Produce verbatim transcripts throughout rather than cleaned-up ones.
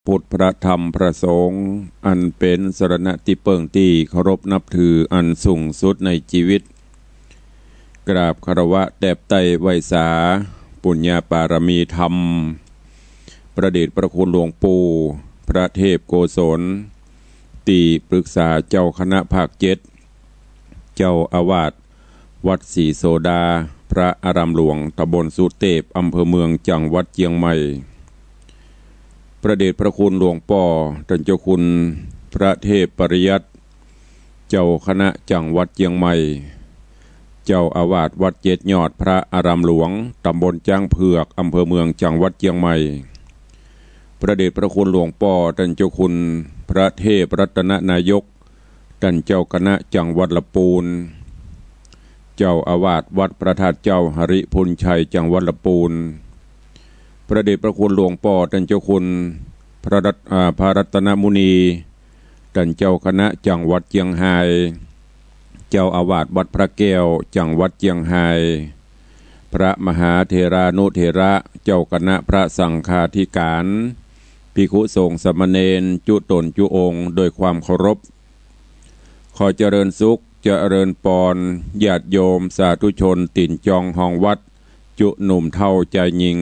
พุทธ พระธรรม พระสงฆ์ อันเป๋นสรณะตี้เปิ้งตี้เคารพนับถืออันสูงสุดในจีวิต กราบคารวะแตบไต้ไหว้สา ปุญญาปารมีธรรม พระเดชพระคุณหลวงปู่ พระเทพโกศล ตี้ปรึกษาเจ้าคณะภาคเจ็ด เจ้าอาวาสวัดศรีโสดา พระอารามหลวงตำบลสุเตพ อำเภอเมือง จังหวัดเจียงใหม่ พระเดชพระคุณหลวงป้อต้านเจ้าคุณพระเทพปริยัติ เจ้าคณะจังหวัดเจียงใหม่ เจ้าอาวาสวัดเจ็ดยอด พระอารามหลวงตำบลจ๊างเผือก อำเภอเมือง จังหวัดเจียงใหม่ พระเดชพระคุณหลวงป้อต้านเจ้าคุณพระเทพรัตนนายก ต้านเจ้าคณะจังหวัดละปูน เจ้าอาวาสวัดพระธาตุเจ้าหริภุญชัย จังหวัดละปูน พระเดชพระคุณหลวงป้อต้านเจ้าคุณพระรัต- อ่า พระรัตนมุนี ต้านเจ้าคณะจังหวัดเจียงฮาย เจ้าอาวาสวัดพระแก้ว จังหวัดเจียงฮาย พระมหาเถรานุเถระ เจ้าคณะพระสังฆาธิการ ภิกขุสงฆ์สามเณร จุ๊ต๋นจุ๊องค์ โดยความเคารพ ขอเจริญสุข เจริญปอน ญาติโยมสาธุชนตี๋นจองฮองวัด จุ๊หนุ่มเฒ่าจายญิง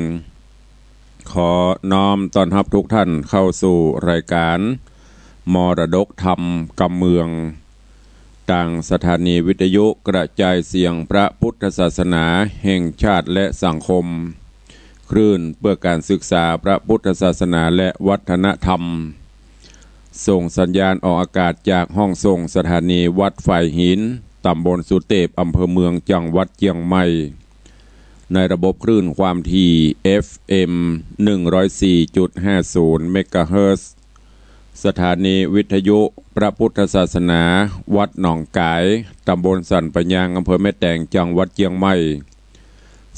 ขอน้อมต้อนฮับทุกท่านเข้าสู่รายการมรดกธรรมกำเมือง ตางสถานีวิทยุกระจายเสียงพระพุทธศาสนาแห่งชาติและสังคม คลื่นเพื่อการศึกษาพระพุทธศาสนาและวัฒนธรรม ส่งสัญญาณออกอากาศจากห้องส่งสถานีวัดฝายหิน ตำบลสุเตพ อำเภอเมือง จังหวัดเจียงใหม่ ในระบบคลื่นความถี่ เอฟเอ็ม หนึ่งร้อยสี่จุดห้าศูนย์ เมกะเฮิรตซ์ สถานีวิทยุพระพุทธศาสนาวัดหนองก๋าย ตำบลสันป่ายาง อำเภอแม่แตง จังหวัดเจียงใหม่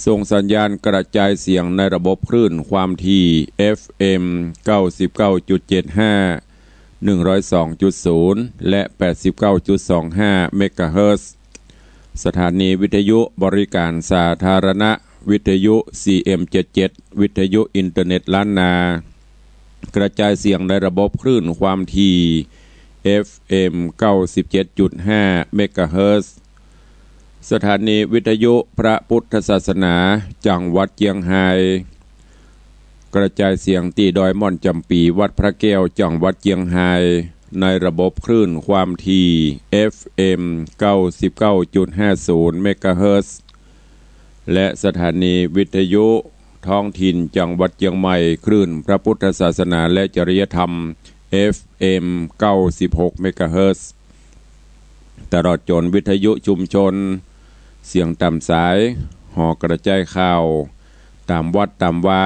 ส่งสัญญาณกระจายเสียงในระบบคลื่นความถี่ เอฟเอ็ม เก้าสิบเก้าจุดเจ็ดห้า หนึ่งร้อยสองจุดศูนย์ และ แปดสิบเก้าจุดสองห้า เมกะเฮิรตซ์ สถานีวิทยุบริการสาธารณะ วิทยุ ซีเอ็มเจ็ดเจ็ด วิทยุอินเทอร์เน็ตล้านนา กระจายเสียงในระบบคลื่นความถี่ เอฟเอ็ม เก้าสิบเจ็ดจุดห้า เมกะเฮิรตซ์ สถานีวิทยุพระพุทธศาสนาจังหวัดเจียงฮาย กระจายเสียงตี้ดอยม่อนจ๋ำปี๋ วัดพระแก้ว จังหวัดเจียงฮาย ในระบบคลื่นความถี่ เอฟเอ็ม เก้าสิบเก้าจุดห้าศูนย์ เมกะเฮิรตซ์ และสถานีวิทยุท้องถิ่นจังหวัดเจียงใหม่ คลื่นพระพุทธศาสนาและจริยธรรม เอฟเอ็ม เก้าสิบหก เมกะเฮิรตซ์ ตลอดจ๋นวิทยุชุมชน เสียงต๋ามสาย หอกระจายข่าว ต๋ามวัดต๋ามวา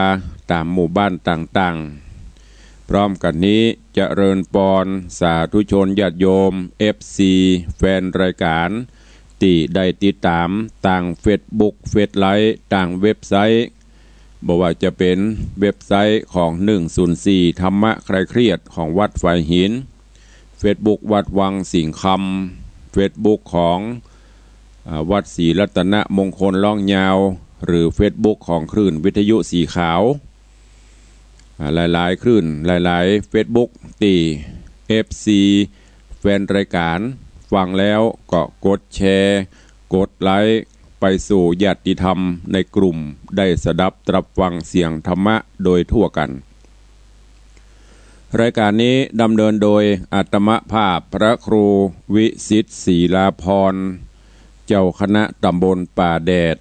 ต๋ามหมู่บ้านต่างๆ พร้อมกั๋นนี้ เจริญปอน สาธุชนญาติโยม เอฟซี แฟนรายการ ตี้ได้ติดต๋ามตางเฟซบุ๊ก เฟซไลฟ์ ตางเว็บไซต์ บ่ว่าจะเป๋นเว็บไซต์ของ หนึ่งศูนย์สี่ ธรรมะคลายเครียดของวัดฝายหิน เฟซบุ๊กวัดวังสิงห์คำ เฟซบุ๊กของ อ่า วัดศรีรัตนมงคลล้องยาว หรือเฟซบุ๊กของคลื่นวิทยุสีขาว อ่า หลายๆ คลื่น หลายๆ เฟซบุ๊ก ตี้ เอฟซี แฟนรายการ ฟังแล้วก็กดแชร์ กดไลก์ ไปสู่ญาติธรรมในกลุ่มได้สดับตรับฟังเสียงธรรมะโดยทั่วกั๋น รายการนี้ดำเนินโดยอาตมาภาพพระครูวิสิทธิ์ ศรีลาภรณ์ เจ้าคณะตำบลป่าแดด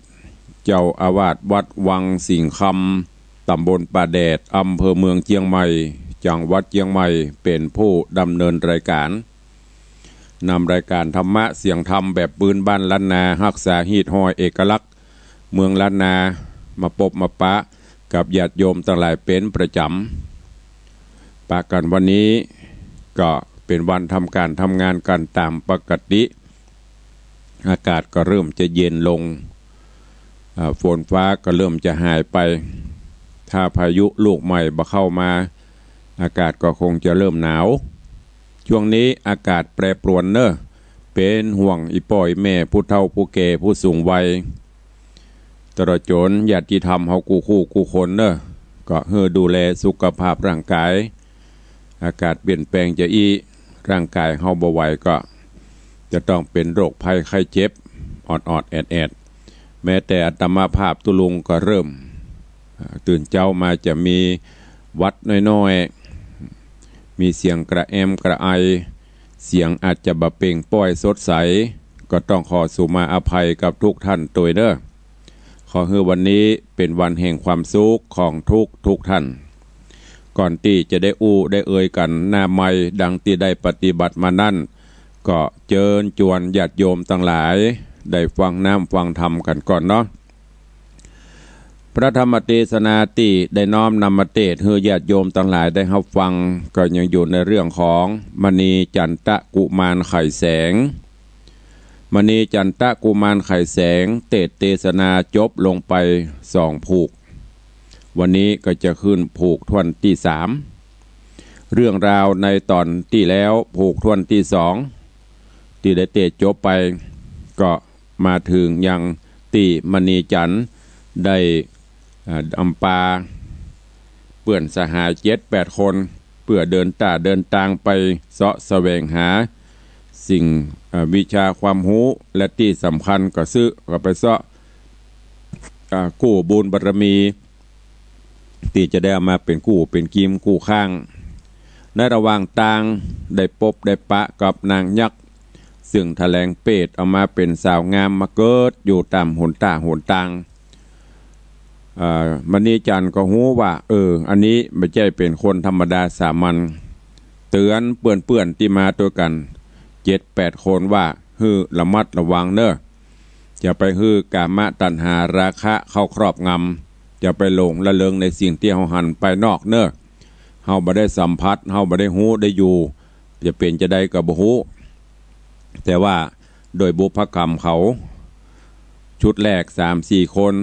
เจ้าอาวาสวัดวังสิงห์คำ ตำบลป่าแดด อำเภอเมืองเจียงใหม่ จังหวัดเจียงใหม่ เป๋นผู้ดำเนินรายการ นำรายการธรรมะเสียงธรรมแบบปื้นบ้านล้านนา ฮักษาฮีตฮอยเอกลักษณ์เมืองล้านนา มาปบมาปะกับญาติโยมตังหลายเป๋นประจ๋ำ ปะกั๋นวันนี้ก็เป๋นวันทำก๋านทำงานกั๋นต๋ามปกติ อากาศก็เริ่มจะเย็นลง อ่า ฝนฟ้าก็เริ่มจะหายไป ถ้าพายุลูกใหม่บ่เข้ามา อากาศก็คงจะเริ่มหนาว ช่วงนี้อากาศแปรปรวนเน่อ เป๋นห่วงอี่ป้ออี่แม่ ผู้เฒ่าผู้แก่ ผู้สูงวัย ตลอดจ๋นญาติธรรมเฮากู้คู่กู้คนเน่อ ก็หื้อดูแลสุขภาพร่างกาย อากาศเปลี่ยนแปลงจาอี้ ร่างกายเฮาบ่ไหวก็จะต้องเป๋นโรคภัยไข้เจ็บ ออดๆ แอดๆ แม้แต่อาตมาภาพตุ๊ลุงก็เริ่ม อ่า ตื่นเจ๊ามาจะมีหวัดน้อยๆ มีเสียงกระแอมกระไอ เสียงอาจจะบ่เปล่งปล้อยสดใส ก็ต้องขอสุมาอภัยกับทุกท่านตวยเน่อ ขอหื้อวันนี้เป๋นวันแห่งความสุขของทุกทุกท่าน ก่อนตี้จะได้อู้ได้เอ่ยกั๋นหน้าไมค์ดังตี้ได้ปฏิบัติมานั้น ก็เจิญจวนญาติโยมตังหลาย ได้ฟังน้ำฟังธรรมกั๋นก่อนเนาะ พระธรรมเตสนาตี้ได้น้อมนำมาเตสน์หื้อญาติโยมตังหลายได้ฮับฟัง ก็ยังอยู่ในเรื่องของมณีจันตะกุมารไขแสง มณีจันตะกุมารไขแสง เตสน์เตสนาจบลงไปสองผูก วันนี้ก็จะขึ้นผูกถ้วนตี้สาม เรื่องราวในต๋อนตี้แล้วผูกถ้วนตี้สอง ตี้ได้เตสน์จบไป ก็มาเถิงยังตี้มณีจันทร์ได้ อ่า อำปาเปื้อนสหายเจ็ดแปดคน เปื้อเดินต้าเดินตางไปเซาะแสวงหาสิ่ง อ่า วิชาความฮู้ และตี้สำคัญก็ซื้อ ก็ไปเซาะ อ่า กู้บุญบารมี ตี้จะได้เอามาเป๋นกู้เป๋นกิมกู้ข้าง ในระหว่างตางได้ปบได้ปะกับนางยักษ์ ซึ่งถะแหลงเปรตเอามาเป๋นสาวงามมาเกิดอยู่ต๋ามหนต้าหนตาง อ่า มณีจันทร์ก็ฮู้ว่า เออ อันนี้บ่ใจ้เป๋นคนธรรมดาสามัญ เตื๋อนเปื้อนๆ ตี้มาตวยกั๋นเจ็ดแปดคนว่า หื้อระมัดระวังเน่อ จะไปหื้อกามตัณหาราคะเข้าครอบงำ จะไปหลงละเริงในสิ่งตี้เฮาหันภายนอกเน่อ เฮาบ่ได้สัมผัส เฮาบ่ได้ฮู้ได้อยู่ จะเป๋นจาใดก็บ่ฮู้ แต่ว่าโดยบุพกรรมเขา ชุดแรกสามสี่คน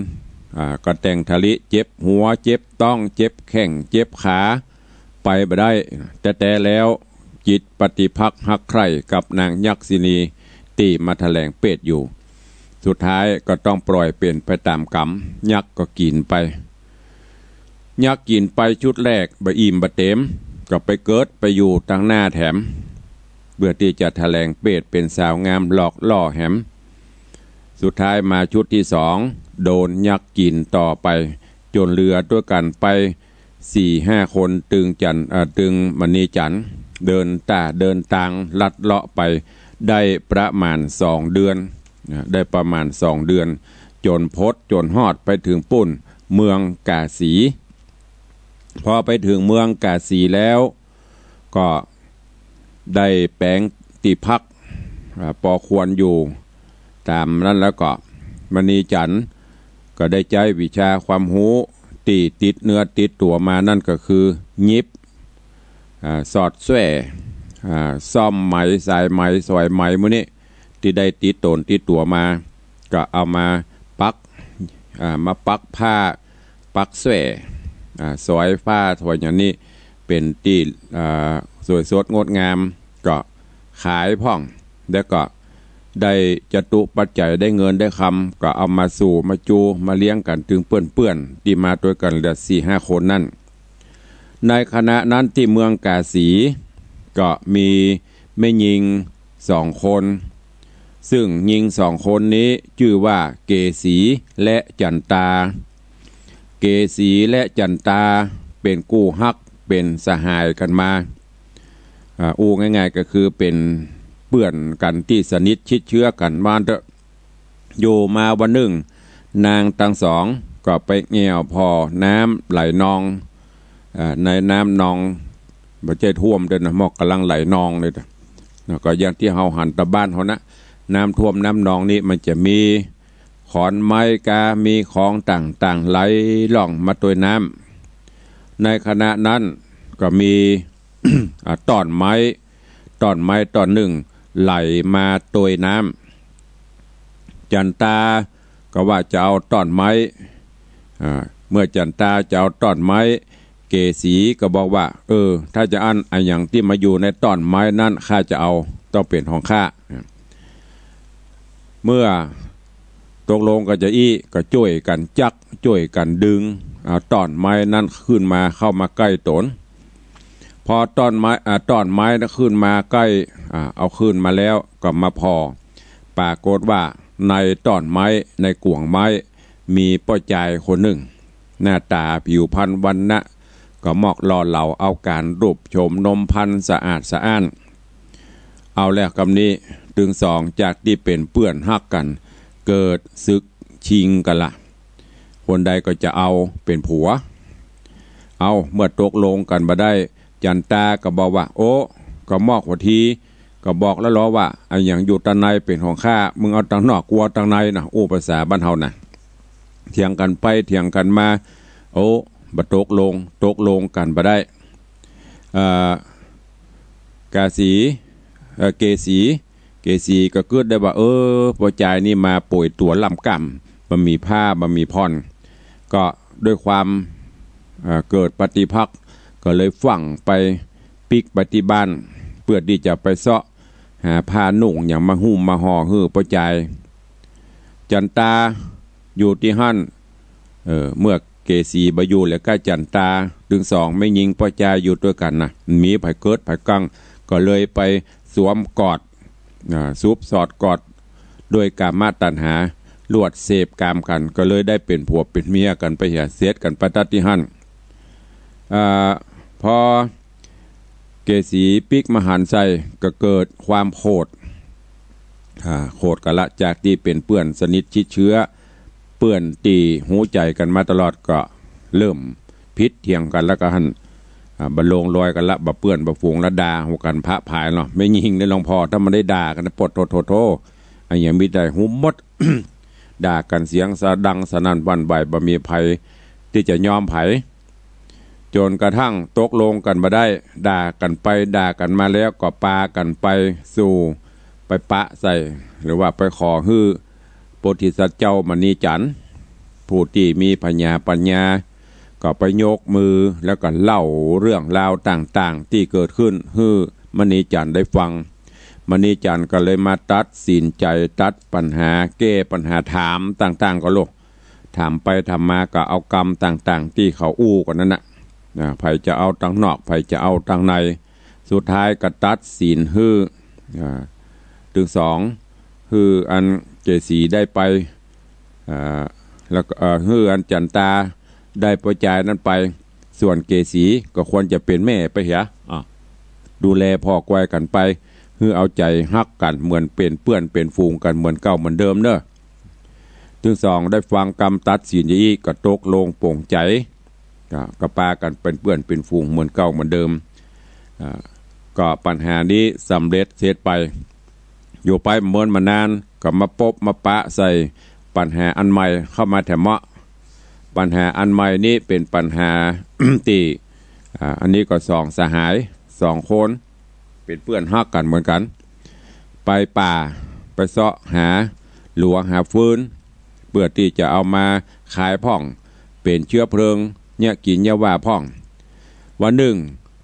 อ่า ก็แต่งถะลิ เจ็บหัว เจ็บต๊อง เจ็บแข้ง เจ็บขา ไปบ่ได้ แต๊ๆ แล้ว จิตปฏิภักษ์ฮักใคร่กับนางยักษิณีตี้มาถะแหลงเปรตอยู่ สุดท้ายก็ต้องปล่อยเป๋นไปต๋ามกรรม ยักษ์ก็กิ๋นไป ยักษ์กิ๋นไปชุดแรกบ่อิ่มบ่เต๋ม ก็ไปเกิดไปอยู่ตางหน้าแถม เปื้อตี้จะถะแหลงเปรตเป๋นสาวงามหลอกล่อแหม สุดท้ายมาชุดตี้สอง โดนยักษ์กิ๋นต่อไป จ๋นเหลือตวยกั๋นไปสี่ห้าคน ตึงจันทร์ เอ่อ ตึงมณีจันทร์ เดินต้าเดินตางลัดเลาะไปได้ประมาณสองเดือน นะ ได้ประมาณสองเดือน จ๋นพดจ๋นฮอดไปเถิงปู๊น เมืองกาสี พอไปเถิงเมืองกาสีแล้ว ก็ได้แป๋งตี้พัก อ่า ปอควรอยู่ต๋ามนั้นแล้วก็ มณีจันทร์ก็ได้ใจ๊วิชาความฮู้ตี้ติดเนื้อติดตั๋วมา นั้นก็คือยิบ อ่า สอดแส้ อ่า ซ่อมไหม สายไหม สอยไหม หมู่นี้ ตี้ได้ติดต๋นติดตั๋วมา ก็เอามาปัก อ่า มาปักผ้า ปักแส้ อ่า สอยผ้า สอยหยังนี้ เป๋นตี้ อ่า สวยสดงดงาม ก็ขายพ่อง แล้วก็ได้จตุปัจจัย ได้เงินได้คำ ก็เอามาสู่มาจูมาเลี้ยงกั๋นตึงเปื้อนๆ ตี้มาตวยกั๋นเหลือสี่ห้าคนนั้น ในขณะนั้นตี้เมืองกาสี ก็มีแม่ญิงสองคน ซึ่งญิงสองคนนี้จื้อว่าเกสีและจันตา เกสีและจันตาเป๋นกู้ฮัก เป๋นสหายกั๋นมา อ่า อู้ง่ายๆ ก็คือเป๋นเปื้อนกั๋นตี้สนิทชิดเชื้อกั๋นว่าเต๊อะ อยู่มาวันนึ่ง นางตังสองก็ไปแอ่วผ่อน้ำไหลนอง อ่า ในน้ำนอง บ่ใจ้ท่วมเต๊อะนะ มอกก่ำลังไหลนองเลยนะ ก็อย่างตี้เฮาหันต๋ามบ้านเฮานะ น้ำท่วมน้ำนองนี้มันจะมีขอนไม้กา มีของต่างๆ ไหลล่องมาตวยน้ำ ในขณะนั้นก็มี อ่า ต้อนไม้ ต้อนไม้ต้อนนึ่งไหลมาตวยน้ำ จันตาก็ว่าจะเอาต้อนไม้ อ่า เมื่อจันตาจะเอาต้อนไม้ เกสีก็บอกว่า เออ ถ้าจะอั้น อะหยังตี้มาอยู่ในต้อนไม้นั้น ข้าจะเอา ต้องเป๋นของข้า เมื่อตกลงกั๋นจาอี้ ก็จ้วยกั๋นจั๊ก จ้วยกั๋นดึง เอาต้อนไม้นั้นขึ้นมา เข้ามาใก้ต๋น พอต้อนไม้ อ่า ต้อนไม้นั้นขึ้นมาใก้ อ่า เอาขึ้นมาแล้วก็มาผ่อ ปรากฏว่าในต้อนไม้ ในก๋วงไม้ มีป้อจายคนนึ่ง หน้าต๋าผิวพรรณวรรณะ ก็มอกหล่อเหลา เอาก๋านรูปโฉมนมพรรณ สะอาดสะอ้าน เอาแล้วกำนี้ ตึงสองจากตี้เป๋นเปื้อนฮักกั๋น เกิดศึกชิงกั๋นละ คนใดก็จะเอาเป๋นผัว เอา เมื่อตกลงกั๋นบ่ได้ จั๋นตาก็บอกว่า โอ้ ก็มอกหัวที ก็บอกแล้วลอว่า อะหยังอยู่ตังในเป๋นของข้า มึงเอาตังนอก กูเอาตังในนะ อู้ภาษาบ้านเฮานะ เถียงกั๋นไปเถียงกั๋นมา โอ้ บ่ตกลง ตกลงกั๋นบ่ได้ เอ่อ กาสี เอ่อ เกสี เกสีก็กึ๊ดได้ว่า เออ ป้อจายนี่มาป่วยตั๋วล่ำก้ำ บ่มีผ้า บ่มีผ่อน ก็ด้วยความ เอ่อ เกิดปฏิภักข์ ก็เลยฟั่งไปปิ๊กไปตี้บ้าน เปื้อตี้จะไปเซาะหาผ้านุ่งหยังมาหุ้มมาห่อหื้อป้อจาย จั๋นตาอยู่ตี้หั้น เออ เมื่อเกสีบ่อยู่แล้วก็จั๋นตา ตึงสองแม่ญิงป้อจายอยู่ตวยกั๋นนะ มีใผเกิดใผกัง ก็เลยไปสวมกอด อ่า สุบสอดกอด ด้วยกามตัณหา ลวดเสพกามกั๋น ก็เลยได้เป๋นผัวเป๋นเมียกั๋นไปเหีย เสร็จกั๋นไปตั๊ดตี้หั้น อ่า พอเกสีปิ๊กมาหันใส่ ก็เกิดความโขด อ่า โขดกั๋นละ จากตี้เป๋นเปื้อนสนิทชิดเชื้อ เปื้อนตี้ฮู้ใจ๋กั๋นมาตลอด ก็เริ่มผิดเถียงกั๋นแล้วก็หั้น อ่า บ่ลงรอยกั๋นละ บ่เปื้อนบ่ฝูงละ ด่าหัวกั๋นพะผายเนาะ แม่ญิงได้ลองพอ ถ้ามันได้ด่ากั๋นนะ ปดโธ่โธ่โธ่ อะหยังมีแต่ฮู้หมด ด่ากั๋นเสียงสะดังสนั่นหวั่นไหว บ่มีใผตี้จะยอมใผ จ๋นกระทั่งตกลงกั๋นบ่ได้ ด่ากั๋นไปด่ากั๋นมาแล้ว ก็ปากั๋นไปสู่ ไปปะใส่ หรือว่าไปขอหื้อโพธิสัตว์เจ้ามณีจันทร์ ผู้ตี้มีผญาปัญญา ก็ไปยกมือ แล้วก็เล่าเรื่องราวต่างๆ ตี้เกิดขึ้นหื้อมณีจันทร์ได้ฟัง มณีจันทร์ก็เลยมาตัดสินใจ๋ตัดปัญหา แก้ปัญหา ถามต่างๆ ก็โลก ถามไปถามมาก็เอากำต่างๆ ตี้เขาอู้กั๋นนั้นนะ นะ ใผจะเอาตังนอก ใผจะเอาตังใน สุดท้ายก็ตัดสินหื้อ อ่า ตึงสอง หื้ออันเกสีได้ไป อ่า แล้วก็ เอ่อ หื้ออันจั๋นตาได้ป้อจายนั้นไป ส่วนเกสีก็ควรจะเป๋นแม่ไปเหีย อ่ะ ดูแลผ่อกวยกั๋นไป หื้อเอาใจ๋ฮักกั๋นเหมือนเป๋นเปื้อนเป๋นฝูงกั๋นเหมือนเก่าเหมือนเดิมเน่อ ตึงสองได้ฟังกำตัดสินอย่างอี้ ก็ตกลงปลงใจ๋ ก็ ก็ปากั๋นเป๋นเปื้อนเป๋นฝูงเหมือนเก่าเหมือนเดิม อ่า ก็ปัญหานี้สำเร็จเสร็จไป อยู่ไปบ่เมินบ่นาน ก็มาปบมาปะใส่ปัญหาอันใหม่เข้ามาแถมเมาะ ปัญหาอันใหม่นี้เป๋นปัญหา ตี้ อ่า อันนี้ก็สองสหายสองคน เป๋นเปื้อนฮักกั๋นเหมือนกั๋น ไปป่า ไปเซาะหาหลัวหาฟืน เปื้อตี้จะเอามาขายพ่อง เป๋นเจื๊อเพลิง เยียะกิ๋นเยียะว่าพ่อง วันนึ่ง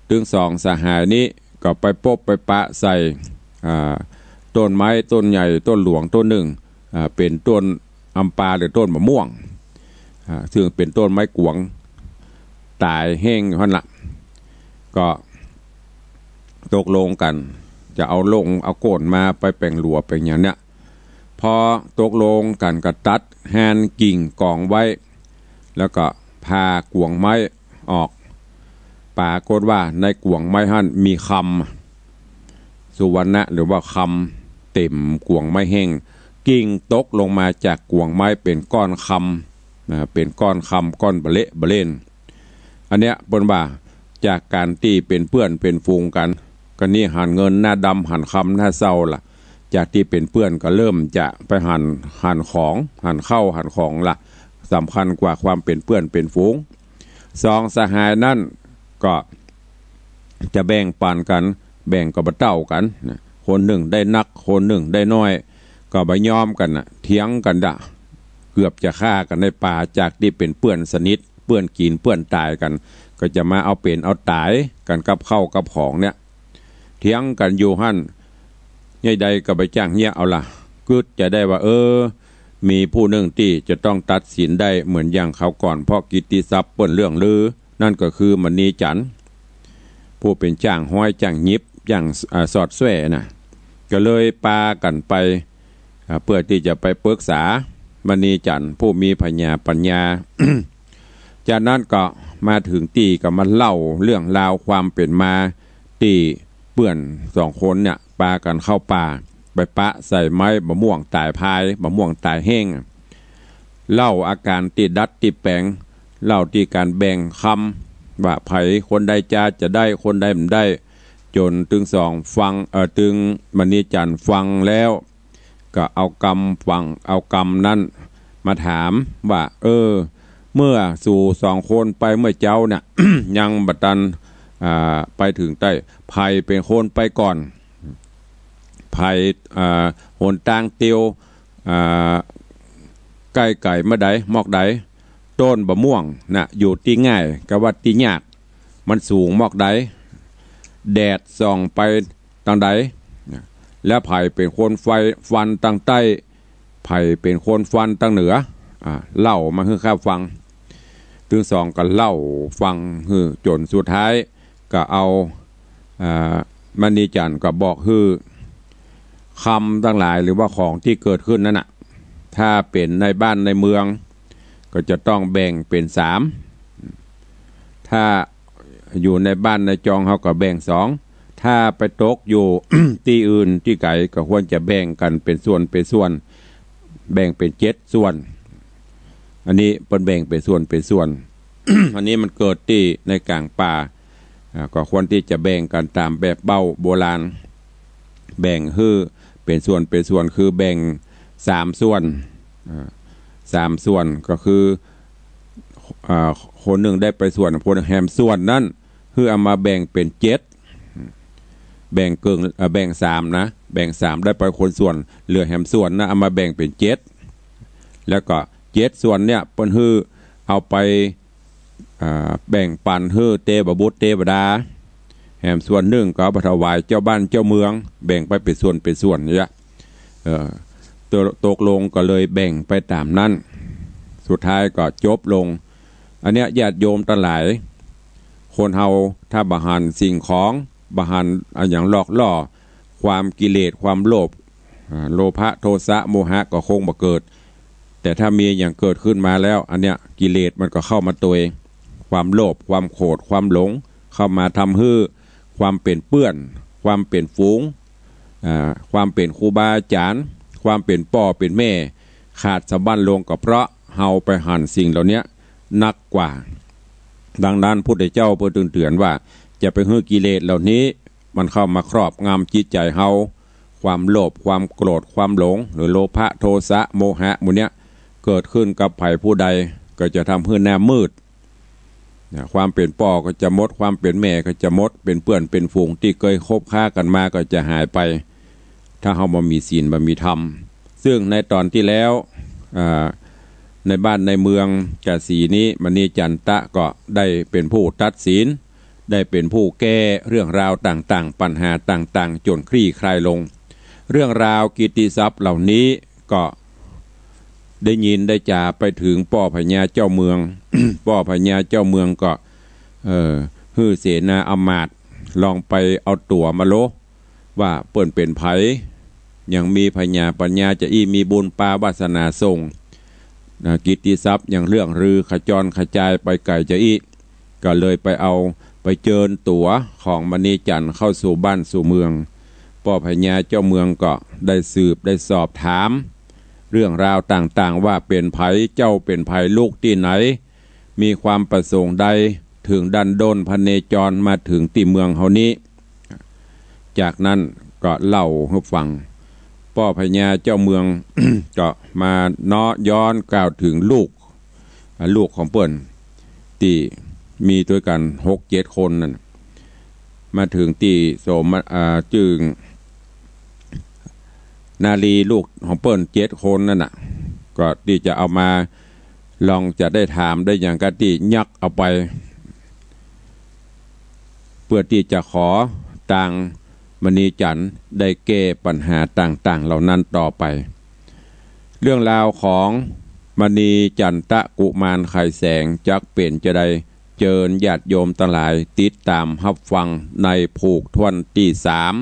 ตึงสองสหายนี้ก็ไปปบไปปะใส่ อ่า ต้นไม้ต้นใหญ่ต้นหลวงต้นนึ่ง อ่า เป๋นต้นอำปาหรือต้นมะม่วง อ่า ซึ่งเป๋นต้นไม้ก๋วง ต๋ายแห้งอยู่หั้นละ ก็ตกลงกั๋น จะเอาล่งเอาโก้นมาไปแป๋งหลัวแป๋งหยังเนี่ย พอตกลงกั๋นก็ตัดฮานกิ่งกองไว้ แล้วก็ผ่าก๋วงไม้ออก ปรากฏว่าในก๋วงไม้หั้นมีคำ สุวรรณะหรือว่าคำเต๋มก๋วงไม้แห้ง กิ่งตกลงมาจากก๋วงไม้เป๋นก้อนคำ นะ เป๋นก้อนคำก้อนบะเละบะเล่น อันเนี้ยเปิ้นว่าจากก๋านตี้เป๋นเปื้อนเป๋นฝูงกั๋น ก็นี่หันเงินหน้าดำหันคำหน้าเศร้าละ จากตี้เป๋นเปื้อนก็เริ่มจะไปหัน หันของ หันข้าวหันของละ สำคัญกว่าความเป๋นเปื้อนเป๋นฝูง สองสหายนั้นก็จะแบ่งปั๋นกั๋น แบ่งก็บ่เต้ากั๋นนะ คนนึ่งได้นัก คนนึ่งได้น้อย ก็บ่ยอมกั๋นนะ เถียงกั๋นดะ เกือบจะฆ่ากั๋นในป่า จากตี้เป๋นเปื้อนสนิท เปื้อนกิ๋นเปื้อนต๋ายกั๋น ก็จะมาเอาเป๋นเอาต๋ายกั๋นกับข้าวกับของเนี่ย เถียงกั๋นอยู่หั้น ยายใดก็บ่จ้างเยียะเอาละ กึ๊ดจะได้ว่า เออ มีผู้นึ่งตี้จะต้องตัดสินได้เหมือนอย่างคราวก่อน เพราะกิตติศัพท์เปิ้นเลื่องลือ นั่นก็คือมณีจันทร์ ผู้เป๋นจ้างฮ้อย จ้างหยิบ จ้าง อ่า สอดแส้น่ะ ก็เลยปากั๋นไป อ่า เปื้อตี้จะไปปึกษามณีจันทร์ผู้มีผญาปัญญา จากนั้นก็มาเถิงตี้ก็มาเล่าเรื่องราวความเป๋นมา ตี้เปื้อนสองคนเนี่ยปากั๋นเข้าป่า ไปปะใส่ไม้บะม่วงต๋ายพาย บะม่วงต๋ายแห้ง เล่าอาก๋านตี้ดัดตี้แป๋ง เล่าตี้ก๋านแบ่งกำ ว่าใผคนใดจะ จะได้ คนใดบ่ได้ จ๋นตึงสองฟัง เอ่อ ตึงมณีจันทร์ฟังแล้ว ก็เอากำฟัง เอากำนั้นมาถามว่า เออ เมื่อสูสองคนไปเมื่อเจ๊าเนี่ย ยังบ่ตัน อ่า ไปเถิงใต้ ใผเป๋นคนไปก่อน ใผ อ่า หนตางเตียว อ่า ใก้ไก๋เมื่อใด มอกใด ต้นบะม่วงน่ะ อยู่ตี้ง่ายกับว่าตี้ยาก มันสูงมอกใด แดดส่องไปตางใด แล้วใผเป๋นคนไฟฟันตางใต้ ใผเป๋นคนฟันตางเหนือ อ่า เล่ามาหื้อข้าฟัง ตึงสองก็เล่าฟังหื้อจ๋นสุดท้าย ก็เอา อ่า มณีจันทร์ก็บอกหื้อ กำตังหลายหรือว่าของตี้เกิดขึ้นนั้นน่ะ ถ้าเป๋นในบ้านในเมือง ก็จะต้องแบ่งเป๋นสาม ถ้าอยู่ในบ้านในจองเฮาก็แบ่งสอง ถ้าไปตกอยู่ ตี้อื่นตี้ไก๋ก็ควรจะแบ่งกั๋นเป๋นส่วนเป๋นส่วน แบ่งเป๋นเจ็ดส่วน อันนี้เปิ้นแบ่งเป๋นส่วนเป๋นส่วน อันนี้มันเกิดตี้ในก๋างป่า อ่า ก็ควรตี้จะแบ่งกั๋นต๋ามแบบเบ้าโบราณ แบ่งหื้อเป๋นส่วนเป๋นส่วน คือแบ่งสามส่วน อ่า สามส่วนก็คือ อ่า คนนึ่งได้ไปส่วน คนแหมส่วนนั้น หื้อเอามาแบ่งเป๋นเจ็ด แบ่งเกิ่ง เอ่อ แบ่งสามนะ แบ่งสามได้ไปคนส่วน เหลือแหมส่วนนะ เอามาแบ่งเป๋นเจ็ด แล้วก็เจ็ดส่วนเนี่ย เปิ้นหื้อเอาไป อ่า แบ่งปันหื้อเตวบุตรเตวดา แหมส่วนนึ่งก็เอาไปถวายเจ้าบ้านเจ้าเมือง แบ่งไปเป๋นส่วนเป๋นส่วนเนี่ย เอ่อ ตก ตกลงก็เลยแบ่งไปต๋ามนั้น สุดท้ายก็จบลง อันเนี้ยญาติโยมตังหลาย คนเฮาถ้าบ่หันสิ่งของ บ่หันอะหยังหลอกล่อ ความกิเลส ความโลภ อ่า โลภะ โทสะ โมหะ ก็คงบ่เกิด แต่ถ้ามีอะหยังเกิดขึ้นมาแล้ว อันเนี้ยกิเลสมันก็เข้ามาตวย ความโลภ ความโกรธ ความหลง เข้ามาทำหื้อความเป๋นเปื้อน ความเป๋นฝูง อ่า ความเป๋นครูบาอาจ๋ารย์ ความเป๋นป้อเป๋นแม่ ขาดสะบั้นลง ก็เพราะเฮาไปหันสิ่งเหล่าเนี้ยนักกว่า ดังนั้นพุทธเจ้าเปิ้นจึงเตื๋อนว่า จะไปหื้อกิเลสเหล่านี้มันเข้ามาครอบงำจิตใจ๋เฮา ความโลภ ความโกรธ ความหลง หรือโลภะ โทสะ โมหะ หมู่เนี้ย เกิดขึ้นกับใผผู้ใด ก็จะทำหื้อหน้ามืด นะ ความเป๋นป้อก็จะหมด ความเป๋นแม่ก็จะหมด เป๋นเปื้อนเป๋นฝูงตี้เกยคบค้ากั๋นมาก็จะหายไป ถ้าเฮาบ่มีศีลบ่มีธรรม ซึ่งในต๋อนตี้แล้ว อ่า ในบ้านในเมืองกาสีนี้ มณีจันตะก็ได้เป๋นผู้ตัดสิน ได้เป๋นผู้แก้เรื่องราวต่างๆ ปัญหาต่างๆ จ๋นคลี่คลายลง เรื่องราวกิตติศัพท์เหล่านี้ ก็ได้ยินได้จ๋าไปเถิงป้อพญาเจ้าเมือง ป้อพญาเจ้าเมืองก็ เอ่อ หื้อเสนาอำมาตย์ลองไปเอาตั๋วมาโล ว่าเปิ้นเป๋นใผ ยังมีผญาปัญญาจาอี้ มีบุญปาวาสนาส่ง นะ กิตติศัพท์ยังเลื่องลือขจรขจายไปไก๋จาอี้ ก็เลยไปเอา ไปเจิญตั๋วของมณีจันทร์เข้าสู่บ้านสู่เมือง ป้อพญาเจ้าเมืองก็ได้สืบได้สอบถาม เรื่องราวต่างๆ ว่าเป๋นใผ เจ้าเป๋นใผ ลูกตี้ไหน มีความประสงค์ใด เถิงดันด้นพเนจรมาเถิงตี้เมืองเฮานี้ จากนั้นก็เล่าหื้อฟัง ป้อพญาเจ้าเมือง ก็มาเนาะย้อนกล่าวเถิงลูก อ่า ลูกของเปิ้นตี้มีตวยกั๋นหกเจ็ดคนนั่น มาเถิงตี้โสม อ่า จึง นารีลูกของเปิ้นเจ็ดคนนั่นน่ะ ก็ตี้จะเอามาลองจะได้ถามได้หยังก็ตี้ยักเอาไป เปื้อตี้จะขอตางมณีจันทร์ได้แก้ปัญหาต่างๆ เหล่านั้นต่อไป เรื่องราวของมณีจันตะกุมารไขแสงจักเป๋นจาใด เจิญญาติโยมตังหลายติดต๋ามฮับฟังในผูกถ้วนตี้สาม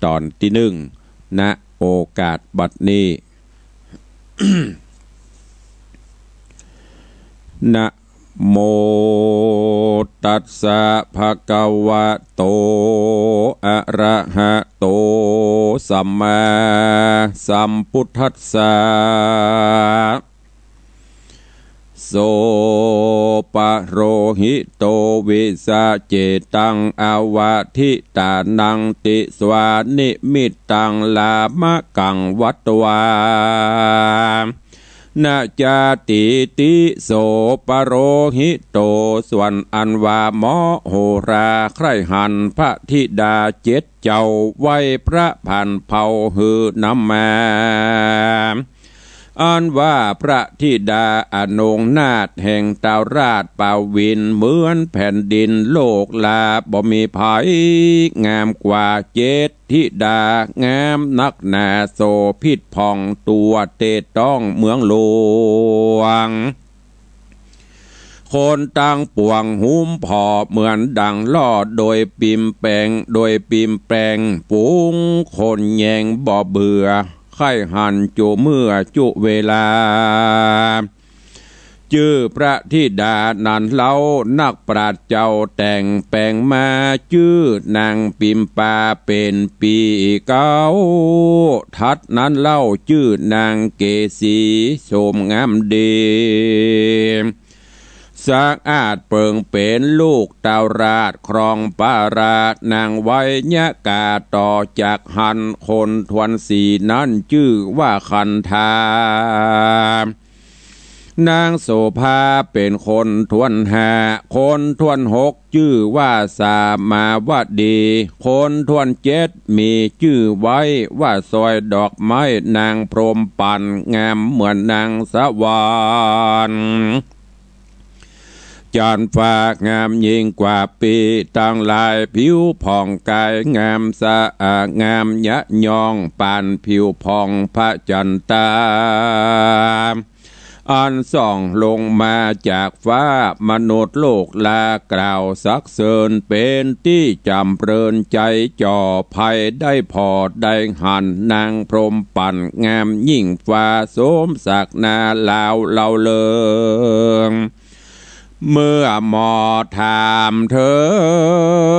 ต๋อนตี้นึ่ง ณ โอกาสบัดนี้ นะโมตัสสะ ภะคะวะโต อะระหะโต สัมมาสัมพุทธัสสะ โส ปะโรหิโต วิสะเจตัง อวะทิตานัง ติสานิมิตตัง ลามะกัง วัตวา นะจาตีติ โส ปะโรหิโต ส่วนอันว่าหมอโหราใคร่หันพระธิดาเจ็ดเจ้าไว้พระผันเภาหื้อนำมา อันว่าพระธิดาอนงนาถแห่งท้าวราชปวิน เหมือนแผ่นดินโลกลา บ่มีใผงามกว่าเจ็ด ธิดางามนักหนา โสภิตผ่องตัวเตต้องเมืองหลวง คนตังปวงหุ้มผ่อเหมือนดังล่อ โดยปิมแปง โดยปิมแปง ฝูงคนแยงบ่เบื่อ ใค่หันจุเมื่อจุเวลา จื้อพระธิดานั้นเล่า นักปราชญ์เจ้าแต่งแป๋งมา จื้อนางปิมปาเป๋นปี๋เก๊า ถัดนั้นเล่าจื้อนางเกสี โฉมงามดี สะอาดเปิงเป๋นลูกท้าวราชครองปาราช นางไวยกาต่อจากหั้น คนถ้วนสี่นั้นจื้อว่าคันธา นางโสภาเป๋นคนถ้วนห้า คนถ้วนหกจื้อว่าสามาวดี คนถ้วนเจ็ดมีจื้อไว้ว่าซอยดอกไม้ นางพรหมปันงามเหมือนนางสวรรค์ จันทร์ฟ้างามยิ่งกว่าปี๋ตังหลาย ผิวผ่องกายงามสะอาดงามยะยอง ปานผิวผ่องพระจันทร์ตา อันส่องลงมาจากฟ้า มนุษย์โลกลากล่าวสรรเสริญ เป๋นตี้จ๋ำเริญใจ๋จ่อ ใผได้ผ่อได้หัน นางพรหมปันงามยิ่งฟ้า โสมศักดิ์นาลาวเล่าเริง เมื่อหมอถามเถิ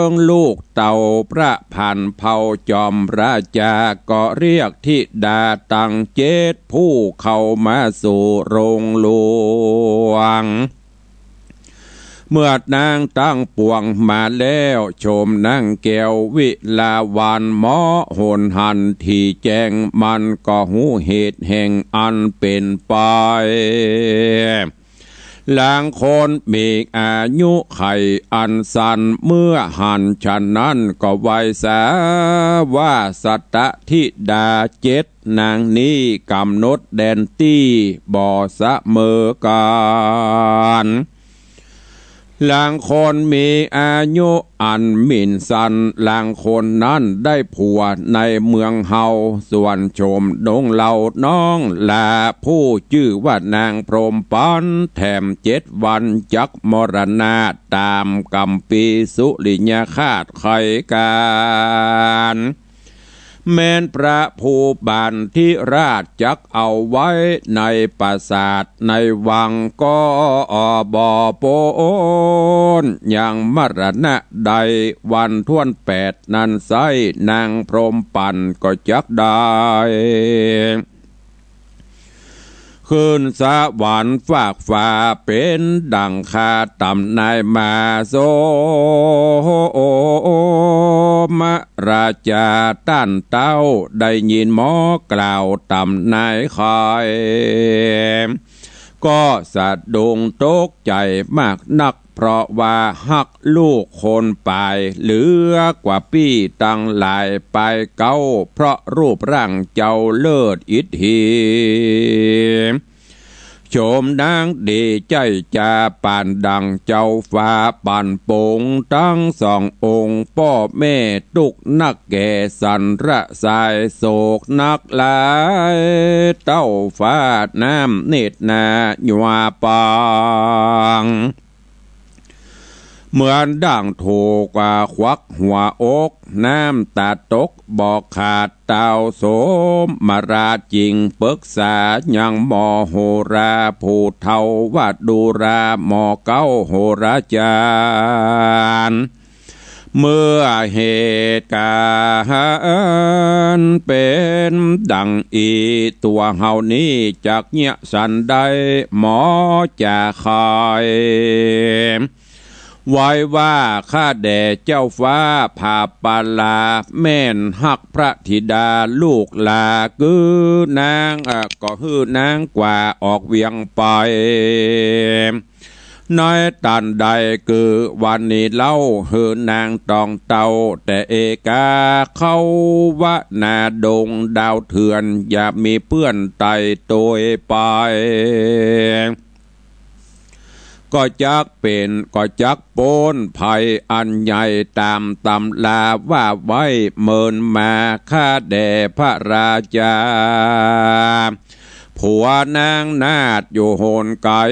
งลูกเต้าพระผันเภาจอมราชา ก็เรียกธิดาตังเจ็ดผู้เข้ามาสู่โรงหลวง เมื่อนางตังปวงมาแล้ว โฉมนางแก้ววิลาวัลย์ หมอหนหันถี่แจ้ง มันก็ฮู้เหตุแห่งอันเป๋นไป ลางคนมีอายุขัยอันสั้น เมื่อหันฉะนั้นก็ไหว้สาว่าสัตตธิดาเจ็ดนางนี้ก๋ำหนดแดนตี้บ่เสมอกั๋น ลางคนมีอายุอันหมิ่นสั้น ลางคนนั้นได้ผัวในเมืองเฮา ส่วนโฉมดงเล่าน้องหล้าผู้จื้อว่านางพรหมปัน แถมเจ็ดวันจักมรณะ ต๋ามกัมปีสุริยคราสไขก๋าน แม้นพระภูบาลธิราชจักเอาไว้ในปราสาทในวังก็บ่ป๊นยังมรณะใด วันถ้วนแปดนั้นไส้ นางพรหมปันก็จักได้ ขึ้นสวรรค์ฟากฟ้าเป๋นดั่งคาต๋ำนายมา โสมราชาต้านเต้าได้ยินหมอกล่าวต๋ำนายไข ก็สะดุ้งตกใจ๋มากนัก เพราะว่าฮักลูกคนป๋ายเหลือกว่าปี้ตังหลายป๋ายเก๊า เพราะรูปร่างเจ้าเลิศอิทธิ โฉมนางดีใจ้จาปานดั่งเจ้าฟ้าปันปง ตังสององค์ป้อแม่ตุ๊กนักแก่สันระสายโศกนักหลาย เต้าฟ้าน้ำเนตรนายวาปัง เหมือนดั่งถูกขวักหัวอก น้ำต๋าตกบ่ขาด เต้าโสมราชจึงปึกษายังโมโหราผู้เฒ่าว่าดูราหมอเก๊าโหราจารย์ เมื่อเหตุก๋ารณ์เป๋นดั่งอี้ ตั๋วเฮานี้จักเยียะสันใด หมอจะไข ไว้ว่าข้าแด่เจ้าฟ้าผาปาลา แม่นฮักพระธิดาลูกหลา กื้อนาง เอ่อ ก็หื้อนางกว่าออกเวียงไป ในตันใดคือวันนี้เล่า หื้อนางตองเต้าแต่เอกา เขาว่านาดงดาวเถื่อน อย่ามีเปื้อนไต่โตยไป ก็จักเป๋น ก็จักป๊นภัยอันใหญ่ ต๋ามตำราว่าไว้เมินมา ข้าแด่พระราชา ผัวนางนาฏอยู่หนไก๋